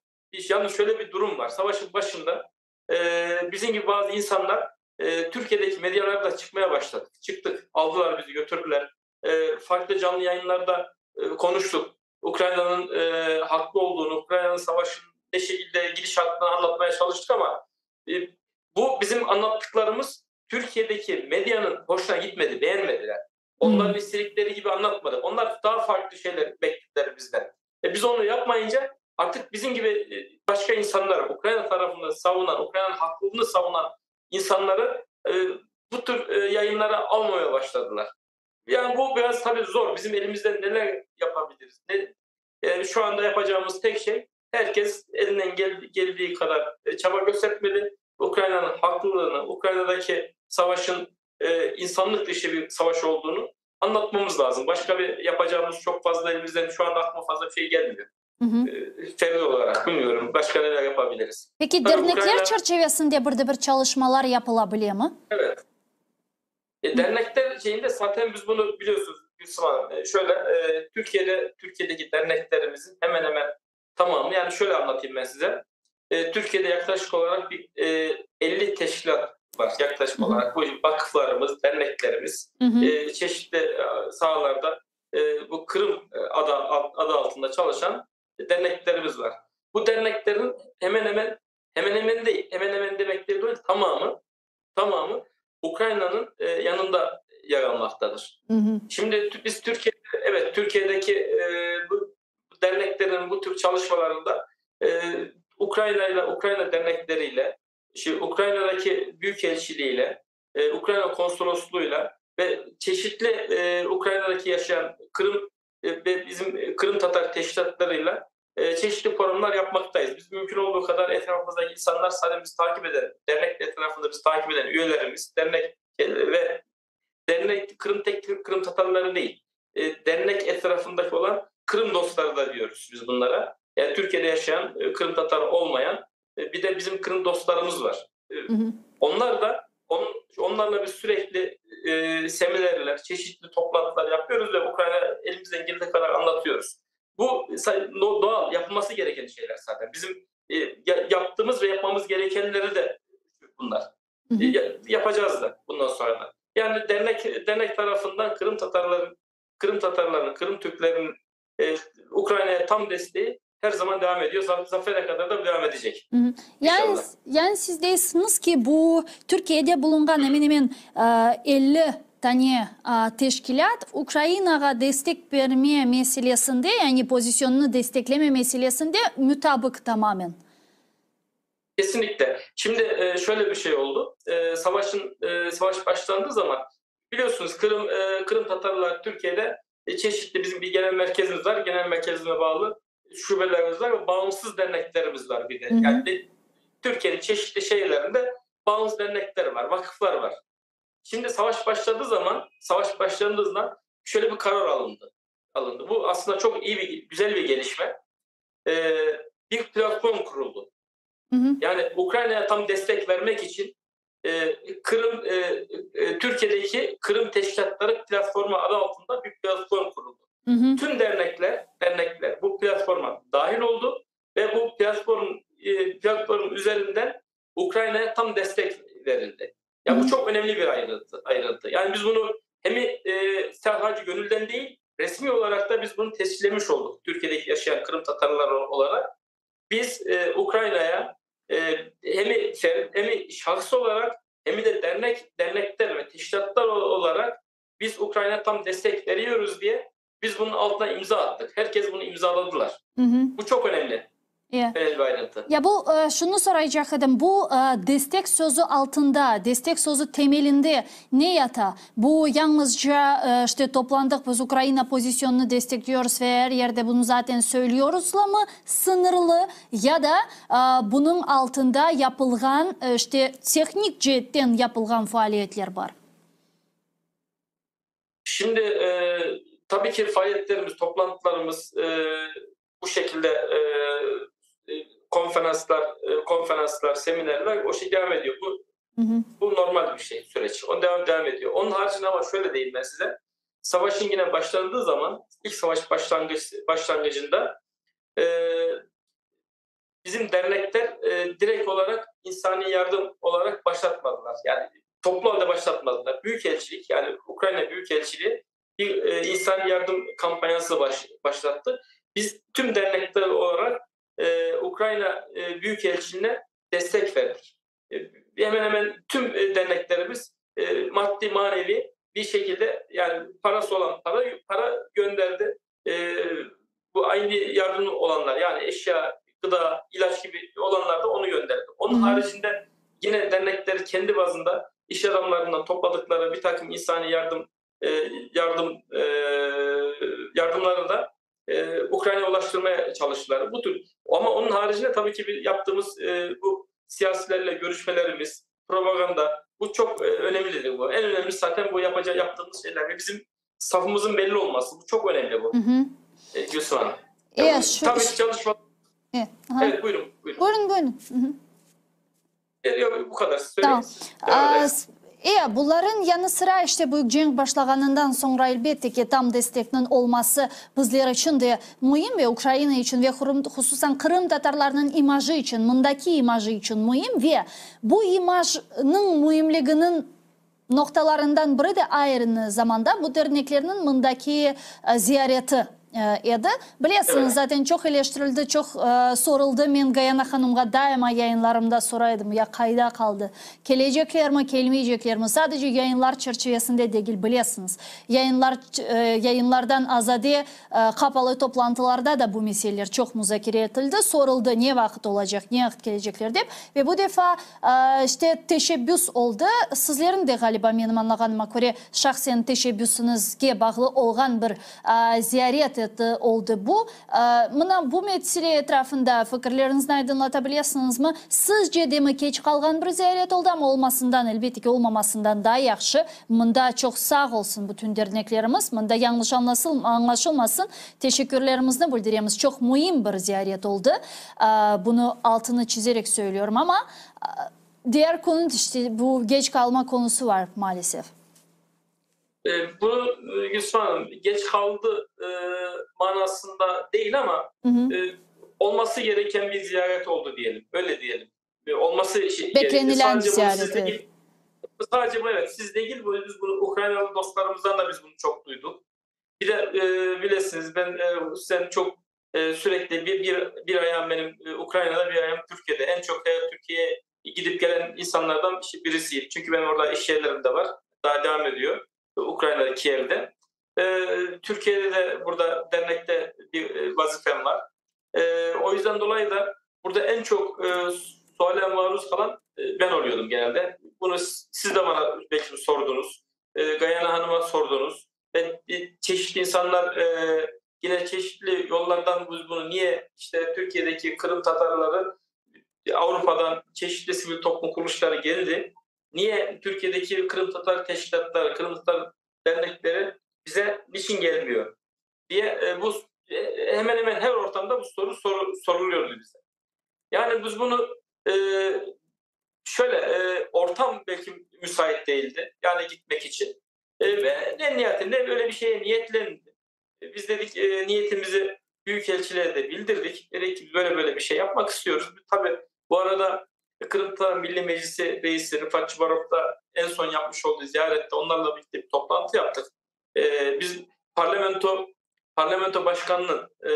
yalnız şöyle bir durum var. Savaşın başında e, bizim gibi bazı insanlar e, Türkiye'deki medyalarda çıkmaya başladık. Çıktık, aldılar bizi, götürdüler. E, farklı canlı yayınlarda e, konuştuk. Ukrayna'nın e, haklı olduğunu, Ukrayna'nın savaşın ne şekilde gidişatını anlatmaya çalıştık ama e, bu bizim anlattıklarımız Türkiye'deki medyanın hoşuna gitmedi, beğenmediler. Onların hmm. istedikleri gibi anlatmadık. Onlar daha farklı şeyler beklediler bizden. E, biz onu yapmayınca artık bizim gibi e, başka insanlar, Ukrayna tarafını savunan, Ukrayna'nın haklılığını savunan insanları e, bu tür e, yayınlara almamaya başladılar. Yani bu biraz tabii zor. Bizim elimizden neler yapabiliriz? Ne, yani şu anda yapacağımız tek şey herkes elinden gel, geldiği kadar e, çaba göstermeli. Ukrayna'nın haklılığını, Ukrayna'daki savaşın e, insanlık dışı bir savaş olduğunu anlatmamız lazım. Başka bir yapacağımız çok fazla elimizden şu anda aklıma fazla bir şey gelmiyor. Hı hı. E, ferdi olarak bilmiyorum. Başka neler yapabiliriz? Peki Tabii dernekler Ukrayna... çerçevesinde bir de bir çalışmalar yapılabilir mi? Evet. E, dernekler şeyinde zaten biz bunu biliyorsunuz Gülsüm Hanım. E, şöyle e, Türkiye'de Türkiye'deki derneklerimizin hemen hemen tamamı yani şöyle anlatayım ben size. E, Türkiye'de yaklaşık olarak bir e, 50 teşkilat var yaklaşık olarak. Bu vakıflarımız, derneklerimiz hı hı. E, çeşitli e, sahalarda e, bu Kırım e, adı, adı altında çalışan derneklerimiz var. Bu derneklerin hemen hemen hemen hemen değil, hemen hemen demek değil, tamamı tamamı Ukrayna'nın e, yanında yer almaktadır. Hı hı. Şimdi biz Türkiye evet Türkiye'deki e, bu derneklerin bu tür çalışmalarında e, Ukrayna ile Ukrayna dernekleriyle, işte Ukrayna'daki büyükelçiliğiyle, e, Ukrayna konsolosluğuyla ve çeşitli e, Ukrayna'daki yaşayan Kırım e, ve bizim Kırım Tatar teşkilatlarıyla e, çeşitli forumlar yapmaktayız. Biz mümkün olduğu kadar etrafımızdaki insanlar sadece bizi takip eden, dernek etrafında bizi takip eden üyelerimiz, dernek e, ve dernek Kırım tek Kırım Tatarları değil, e, dernek etrafındaki olan Kırım dostları da diyoruz biz bunlara. Yani Türkiye'de yaşayan e, Kırım Tatar olmayan e, bir de bizim Kırım dostlarımız var. E, hı hı. Onlar da on, onlarla biz sürekli e, seminerler, çeşitli toplantılar yapıyoruz ve Ukrayna elimizden geldiği kadar anlatıyoruz. Bu doğal yapılması gereken şeyler zaten. Bizim e, yaptığımız ve yapmamız gerekenleri de bunlar. Hı hı. E, yapacağız da bundan sonra da. Yani dernek dernek tarafından Kırım Tatarların, Kırım Tatarlarının, Kırım Türklerinin e, Ukrayna'ya tam desteği her zaman devam ediyor. Zafere kadar da devam edecek. Hı hı. Yani, yani siz deysiñiz ki, bu Türkiye'de bulunğan hemen hemen 50 tane teşkilât Ukrainağa destek berme meselesinde, yani pozisyonını destekleme meselesinde mutabıq tamamen. Kesinlikle. Şimdi şöyle bir şey oldu. Savaşın savaş başlandığı zaman biliyorsunuz Kırım Kırım Tatarlar Türkiye'de çeşitli bizim bir genel merkezimiz var. Genel merkezine bağlı şubelerimiz var ve bağımsız derneklerimiz var bir de. Hı hı. Yani Türkiye'nin çeşitli şehirlerinde bağımsız dernekler var, vakıflar var. Şimdi savaş başladığı zaman, savaş başladığı zaman şöyle bir karar alındı. Alındı. Bu aslında çok iyi bir, güzel bir gelişme. Ee, bir platform kuruldu. Hı hı. Yani Ukrayna'ya tam destek vermek için e, Kırım e, e, Türkiye'deki Kırım Teşkilatları platformu adı altında bir platform kuruldu. Hı hı. Tüm dernekler, dernekler bu platforma dahil oldu ve bu platform e, platform üzerinden Ukrayna'ya tam destek verildi. Ya bu çok önemli bir ayrıntı. ayrıntı. Yani biz bunu hem e, sadece gönülden değil, resmi olarak da biz bunu tescillemiş olduk. Türkiye'deki yaşayan Kırım Tatarlar olarak. Biz e, Ukrayna'ya e, hem hem şahıs olarak hem de dernek dernekler ve teşkilatlar olarak Biz Ukrayna tam destek veriyoruz diye biz bunun altına imza attık. Herkes bunu imzaladılar. Hı hı. Bu çok önemli. Ya. Önemli bir ayrıntı. Ya bu şunı soraycaq edim, bu destek sözü altında, destek sözü temelinde ne yata? Bu yañlızca işte toplandıq, biz Ukraina pozisyonını destekliyoruz ve er yerde bunı zaten söylüyoruzla mı sıñırlı ya da bunıñ altında yapılğan işte tehnik ceetten yapılğan faaliyetler bar? Şimdi e, tabii ki faaliyetlerimiz, toplantılarımız e, bu şekilde e, e, konferanslar, e, konferanslar, seminerler o şey devam ediyor. Bu Hı hı. bu normal bir şey süreç. O devam devam ediyor. Onun haricinde ama şöyle diyeyim ben size. Savaşın yine başlandığı zaman ilk savaş başlangıç başlangıcında e, bizim dernekler e, direkt olarak insani yardım olarak başlatmadılar. Yani toplu halde başlatmadılar. Büyükelçilik yani Ukrayna Büyükelçiliği bir e, insani yardım kampanyası baş, başlattı. Biz tüm dernekler olarak e, Ukrayna e, Büyükelçiliğine destek verdik. E, hemen hemen tüm e, derneklerimiz e, maddi manevi bir şekilde yani parası olan para para gönderdi. E, bu aynı yardım olanlar yani eşya, gıda, ilaç gibi olanlar da onu gönderdi. Onun Hı hı. haricinde yine dernekler kendi bazında iş adamlarından topladıkları bir takım insani yardım e, yardım e, yardımları da e, Ukrayna'ya ulaştırmaya çalıştılar. Bu tür ama onun haricinde tabii ki bir yaptığımız e, bu siyasilerle görüşmelerimiz, propaganda bu çok e, önemlidir bu. En önemlisi zaten bu yapacağı yaptığımız şeyler ve bizim safımızın belli olması. Bu çok önemli bu. Hı hı. E, Gülsüm Hanım. Evet, şu, Tabii ki çalışma. Evet, aha. Evet buyurun. Buyurun. Buyurun, buyurun. Hı hı. E, yok, bu kadar. Söyleyin. Tamam. Devam Aa, ederiz. E, bunların yanı sıra işte büyük cenk başlağanından sonra elbette ki tam destekniñ olması bizler içün de müim ve Ukraina içün ve hususan Qırım tatarlarınıñ imajı içün, mındaki imajı içün müim ve bu imajnıñ müimliginiñ noqtalarından biri de aynı zamanda bu derneklerniñ mındaki ziyareti edi. Bilesiñiz, Evet. zaten çoq eleştirildi, çoq soruldı. Men Gayana hanımğa daima yayınlarımda soray edim, ya qayda qaldı? Keleceklermi, kelmeyceklermi? Sadece yayınlar çerçivesinde degil, bilesiñiz. Yayınlar, yayınlardan azade qapalı toplantılarda da bu meseleler çoq muzakere etildi, soruldı, ne vaqıt olacaq, ne vaqıt kelecekler dep. Ve bu defa, işte, teşebbüs oldı. Sizlerniñ de, ğaliba, menim añlağanıma köre, şahsen teşebbüsiñizge bağlı olğan bir ziyaret eti oldı bu. Mına bu mesele etrafında fikirleriñizni aydınlata bilesiñizmi? Sizce de mi keç qalğan bir ziyaret oldı? Amma olmasından, elbette ki, olmamasından daa yahşı. Mında çoq sağ olsun bütün derneklerimiz. Mında yañlış añlaşılmasın, teşekkürlerimizni bildiremiz. Çoq müim bir ziyaret oldı. Bunı altını çizerek söylüyorum. Amma diğer konu, işte, bu geç qalma konusu var, maalesef. E, bunu Gülsüm Hanım geç kaldı e, manasında değil ama Hı hı. e, olması gereken bir ziyaret oldu diyelim. Öyle diyelim. E, olması şey, gerekti. Beklenilen bir Sadece bunu ziyaret, siz evet. değil, sadece bu evet siz değil bu biz bunu Ukraynalı dostlarımızdan da biz bunu çok duyduk. Bir de e, bilesiniz ben e, sen çok e, sürekli bir, bir, bir ayağım benim e, Ukrayna'da bir ayağım Türkiye'de. En çok e, Türkiye'ye gidip gelen insanlardan birisiyim. Çünkü benim orada iş yerlerim de var. Daha devam ediyor. Ukrayna'da Kiev'de. E, Türkiye'de de burada dernekte bir e, vazifem var. E, o yüzden dolayı da burada en çok e, suale maruz kalan e, ben oluyordum genelde. Bunu siz de bana belki sordunuz. E, Gayana Hanım'a sordunuz. Ve çeşitli insanlar e, yine çeşitli yollardan biz bunu niye işte Türkiye'deki Kırım Tatarları Avrupa'dan çeşitli sivil toplum kuruluşları geldi. Niye Türkiye'deki Kırım Tatar teşkilatları, Kırım Tatar dernekleri bize niçin gelmiyor diye e, bu e, hemen hemen her ortamda bu soru, soru soruluyordu bize. Yani biz bunu e, şöyle e, ortam belki müsait değildi. Yani gitmek için. E, ve en nihayetinde böyle bir şeye niyetlendi. E, biz dedik e, niyetimizi Büyükelçiliğe de bildirdik. Dedik ki böyle böyle bir şey yapmak istiyoruz. Tabii bu arada Kırım Tatar Milli Meclisi Reisi Rıfat Çubarov da en son yapmış olduğu ziyarette onlarla birlikte bir toplantı yaptık. E, biz parlamento parlamento başkanının e,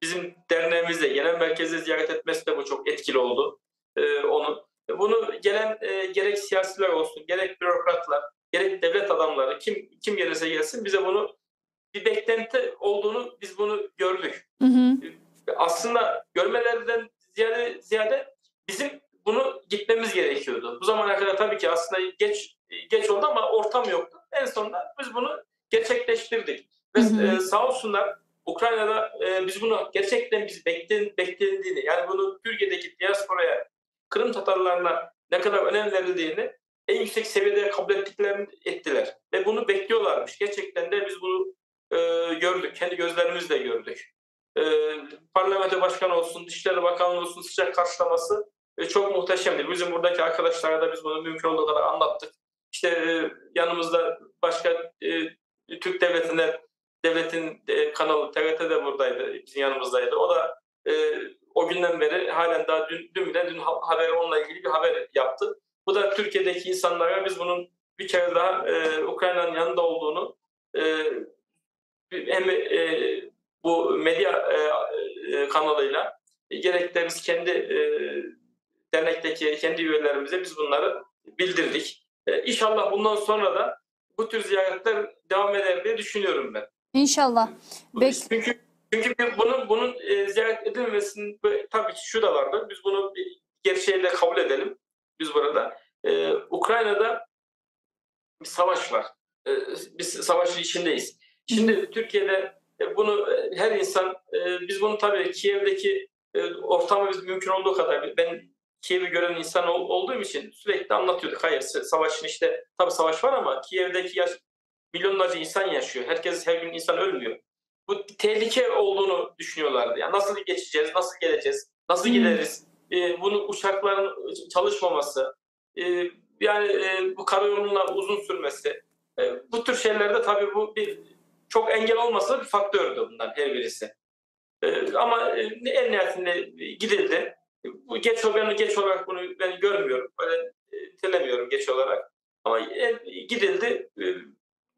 bizim derneğimizde, genel merkezde ziyaret etmesi de bu çok etkili oldu. E, onun. Bunu gelen e, gerek siyasiler olsun, gerek bürokratlar, gerek devlet adamları, Başkanları kim kim gelirse gelsin bize bunu bir beklenti olduğunu biz bunu gördük. Hı hı. Aslında görmelerden ziyade ziyade bizim bunu gitmemiz gerekiyordu. Bu zamana kadar tabii ki aslında geç geç oldu ama ortam yoktu. En sonunda biz bunu gerçekleştirdik. Ve Hı hı. e, sağ olsunlar Ukrayna'da e, biz bunu gerçekten biz beklen, beklendiğini yani bunu Türkiye'deki diasporaya Kırım Tatarlarına ne kadar önem verildiğini en yüksek seviyede kabul ettiklerini ettiler. Ve bunu bekliyorlarmış. Gerçekten de biz bunu e, gördük. Kendi gözlerimizle gördük. E, Parlamento Başkanı olsun, Dışişleri Bakanı olsun sıcak karşılaması e, çok muhteşemdi. Bizim buradaki arkadaşlara da biz bunu mümkün olduğu kadar anlattık. İşte e, yanımızda başka e, Türk devletine devletin e, kanalı TRT de buradaydı, bizim yanımızdaydı. O da e, o günden beri halen daha dün, dün bile dün haber onunla ilgili bir haber yaptı. Bu da Türkiye'deki insanlara biz bunun bir kere daha e, Ukrayna'nın yanında olduğunu e, hem e, bu medya e, e, kanalıyla gerek de biz kendi e, dernekteki kendi üyelerimize biz bunları bildirdik. E, İnşallah bundan sonra da bu tür ziyaretler devam eder diye düşünüyorum ben. İnşallah. Bek Çünkü çünkü bunun bunun e, ziyaret edilmemesinin tabii ki şu da vardır. Biz bunu bir gerçeğiyle kabul edelim. Biz burada. E, Ukrayna'da bir savaş var. E, biz savaşın içindeyiz. Şimdi Türkiye'de e, bunu e, her insan e, biz bunu tabii Kiev'deki e, ortamı biz mümkün olduğu kadar ben Kiev'i gören insan ol, olduğum için sürekli anlatıyorduk. Hayır savaşın işte tabii savaş var ama Kiev'deki yaş, milyonlarca insan yaşıyor. Herkes her gün insan ölmüyor. Bu tehlike olduğunu düşünüyorlardı. Yani nasıl geçeceğiz, nasıl geleceğiz, nasıl gideriz? E, bunu uçakların çalışmaması, e, yani e, bu karayolunun uzun sürmesi, e, bu tür şeylerde tabii bu bir çok engel olmasa bir faktördü bunlar her birisi. E, ama e, en nihayetinde gidildi. Bu geç ben geç olarak bunu ben görmüyorum. Öyle nitelemiyorum geç olarak. Ama en, gidildi. E,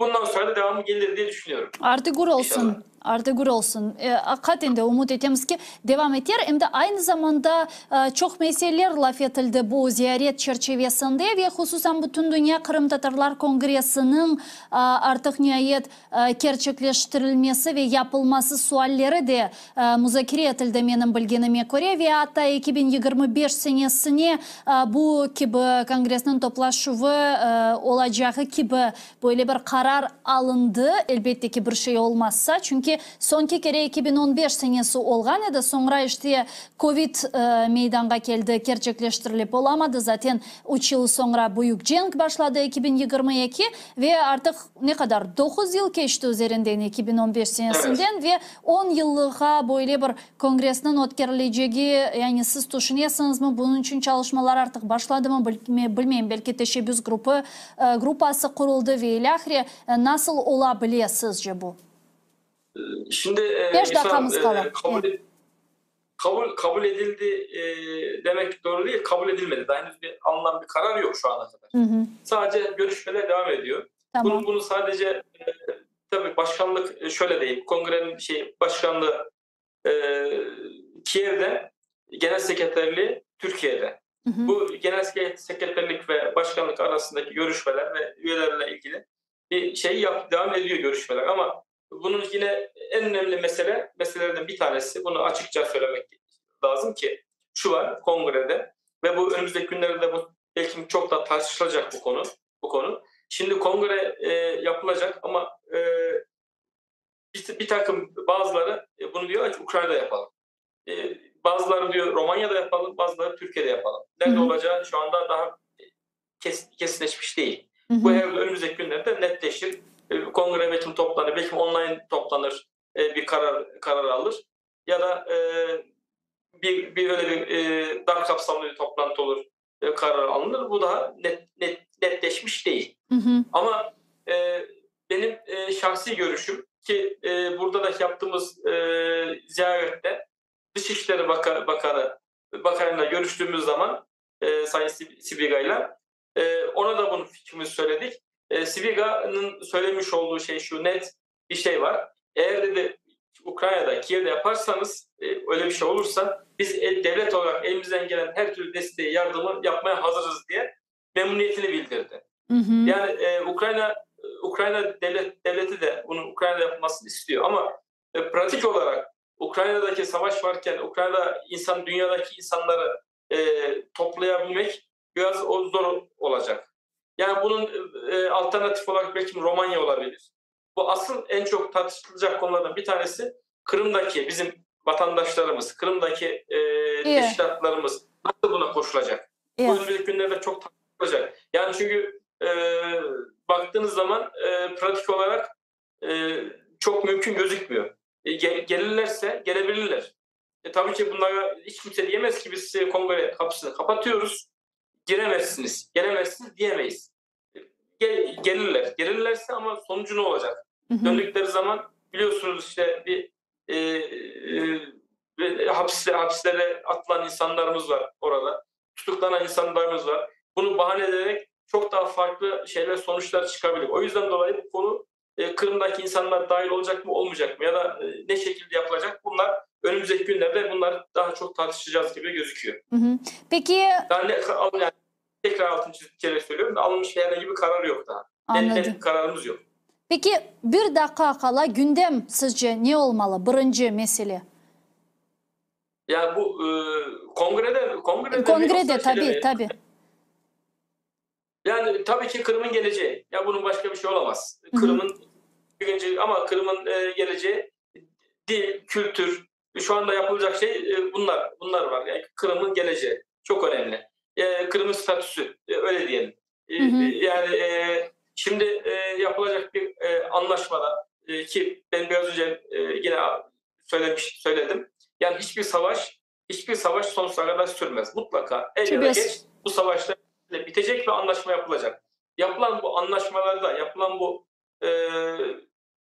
bundan sonra da devamı gelir diye düşünüyorum. Artı gur olsun. İnşallah. Artı gur olsun. E, Aqiqaten de ümüt etemiz ki devam eter. Em de aynı zamanda e, çoq meseleler laf etildi bu ziyaret çerçevesinde ve hususan Bütündünya Qırımtatarlar Kongressiniñ e, artıq niayet e, kerçekleştirilmesi ve yapılması sualleri de e, muzakere etildi menim bilgenime köre ve atta 2025 senesine e, bu kibi kongressniñ toplaşuvı e, olacağı kibi böyle bir qarar alındı. Elbette ki bir şey olmazsa, çünki soñki kere 2015 senesi olğan edi, soñra işte Covid e, meydanğa keldi, kerçekleştirilip olamadı. Zaten 3 yıl soñra büyük cenk başladı 2022 ve artıq ne qadar 9 yıl keçti üzerinden 2015 senesinden Evet. ve 10 yıllığa böyle bir kongressniñ ötkerilecegi, yani siz tüşünesiñizmi, bunıñ içün çalışmalar artıq başladı mı, bilmeyim, belki teşebbüs grupı, e, gruppası quruldı ve ilâhre. E, Nasıl ola bile sizce bu? Şimdi e, 5 Gülsüm daqiqamız e, qala. kabul Evet. kabul kabul edildi e, demek doğru değil. Kabul edilmedi. Daha henüz bir alınan bir karar yok şu ana kadar. Hı hı. Sadece görüşmeler devam ediyor. Tamam. Bunu bunu sadece e, tabii başkanlık e, şöyle değil. Kongrenin şey başkanlığı e, Kiev'de, genel sekreterliği Türkiye'de. Hı hı. Bu genel sekreterlik ve başkanlık arasındaki görüşmeler ve üyelerle ilgili bir şey yap, devam ediyor görüşmeler ama bunun yine en önemli mesele meselelerden bir tanesi bunu açıkça söylemek lazım ki şu var kongrede ve bu önümüzdeki günlerde bu belki çok da tartışılacak bu konu bu konu. Şimdi kongre e, yapılacak ama e, bir, bir takım bazıları e, bunu diyor ki Ukrayna'da yapalım. E, bazıları diyor Romanya'da yapalım, bazıları Türkiye'de yapalım. Nerede Hı hı. olacağı şu anda daha kes, kesinleşmiş değil. Hı Bu hı. herhalde önümüzdeki günlerde netleşir. E, Kongre belki toplanır, belki online toplanır, e, bir karar karar alır. Ya da e, bir, bir öyle bir e, dar kapsamlı bir toplantı olur, e, karar alınır. Bu daha net, net netleşmiş değil. Hı hı. Ama e, benim e, şahsi görüşüm ki e, burada da yaptığımız e, ziyarette Dışişleri Baka, Bakanı Bakanı'yla görüştüğümüz zaman e, Sayın Sibiga'yla e, ona da bunun fikrimizi söyledik. E, Sibiga'nın söylemiş olduğu şey şu net bir şey var. Eğer dedi Ukrayna'da, Kiev'de yaparsanız e, öyle bir şey olursa biz e, devlet olarak elimizden gelen her türlü desteği, yardımı yapmaya hazırız diye memnuniyetini bildirdi. Hı hı. Yani e, Ukrayna Ukrayna Ukraina devlet, devleti de bunıñ Ukrainada yapılmasını istiyor. Amma pratik olaraq Ukrainadaki savaş varken, Ukrainada insan, dünyadaki insanları toplayabilmek biraz o zor olacaq. Yani bunıñ alternatif olaraq belki Romanya olabilir. Bu asıl eñ çoq tartışılacaq konulardan bir tanesi Qırımdaki bizim vatandaşlarımız, Qırımdaki teşkilâtlarımız nasıl buna qoşulacaq? Bu önümüzdeki künlerde çoq tartışılacaq. Yani çünki baktığınız zaman pratik olaraq çoq mümkün gözükmüyor. Gelirlerse, gelebilirler. Tabii ki bunlara hiç kimse diyemez ki biz kongre kapısını kapatıyoruz, giremezsiniz, gelemezsiniz diyemeyiz. Gelirler, gelirlerse amma sonucu ne olacaq? Döndükleri zaman biliyorsunuz işte bir hapis, hapislere atılan insanlarımız var orada, tutuklanan insanlarımız var. Bunu bahane ederek çok daha farklı şeyler, sonuçlar çıkabilir. O yüzden dolayı bu konu Qırımdaki insanlar dahil olacaq mı, olmayacaq mı ya da ne şekilde yapılacaq, bunlar önümüzdeki günlerde bunlar daha çok tartışacağız gibi gözüküyor. Peki. Yani, yani tekrar altını çizerek söylüyorum, alınmış herhangi bir karar yoq daha. Anladım. Net bir kararımız yoq. Peki, bir daqqa qala gündem sizce ne olmalı, birinci mesele? Ya bu kongrede kongrede Kongrede, tabi, tabi. Yani tabii ki Kırım'ın geleceği. Ya bunun başka bir şey olamaz. Kırım'ın birinci ama Kırım'ın geleceği dil, kültür, şu anda yapılacak şey bunlar. Bunlar var. Yani Kırım'ın geleceği çok önemli. Kırım'ın statüsü öyle diyelim. Yani şimdi yapılacak bir anlaşmada ki ben biraz önce yine söylemiş söyledim. Yani hiçbir savaş hiçbir savaş sonsuza kadar sürmez. Mutlaka el ya da geç bu savaşlar bitecek ve anlaşma yapılacak. Yapılan bu anlaşmalarda yapılan bu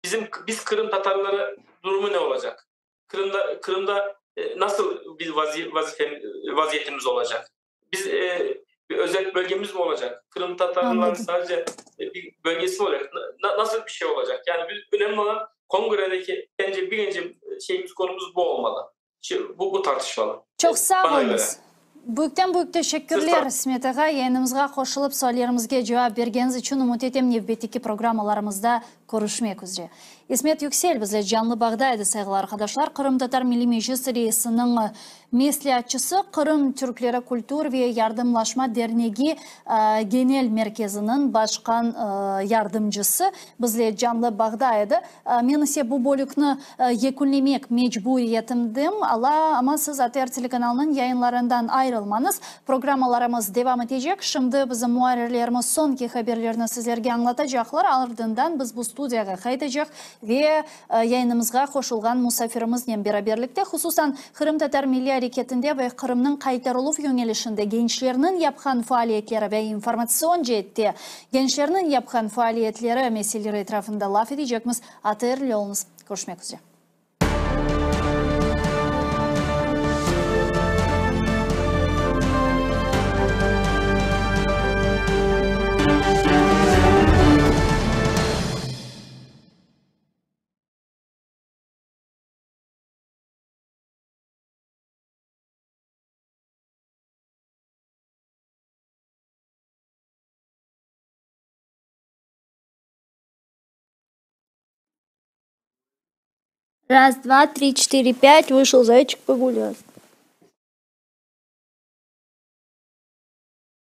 bizim biz Kırım Tatarları durumu ne olacak? Kırımda Kırımda nasıl bir vazi, vazife, vaziyetimiz olacak? Biz bir özel bölgemiz mi olacak? Kırım Tatarların sadece bir bölgesi mi olacak? Na, nasıl bir şey olacak? Yani bir, önemli olan kongredeki bence birinci şeyimiz konumuz bu olmalı. Bu, bu tartışmalı. Çoq sağ oluñız. Büyükten büyük teşekkürler, İsmet ağa, yayınımızğa qoşulıp, suallerimizge cevap bergeniñiz içün. Ümüt etem, nevbetteki programmalarımızda körüşmek üzre. İsmet Yüksel bizle canlı bağda edi, sayğılı arqadaşlar, Qırımtatar Milliy Meclis reisiniñ mesleatçısı, Qırım türkleri kültür ve yardımlaşma dernegi genel merkeziniñ başqan yardımcısı bizle canlı bağda edi. Men ise bu bölükni yekünlemek mecburiyetimdem, ala, amma siz ATR telekanalınıñ yayınlarından ayırılmañız, programmalarımız devam etecek. Şimdi bizim muarrirlerimiz soñki haberlerni sizlerge añlatacaqlar, ardından biz bu studiyağa qaytacaq ve yayınımızğa qoşulğan musafirimiznen beraberlikte, hususan, qırımtatar milliy areketinde ve Qırımnıñ qaytarıluv yöñelişinde gençlerniñ yapqan faaliyetleri ve informatsion ceette Gençlerniñ yapqan faaliyetleri meseleleri etrafında laf etecekmiz. ATR-le oluñız. Körüşmek üzre. Раз, два, три, четыре, пять. Вышел зайчик погулять.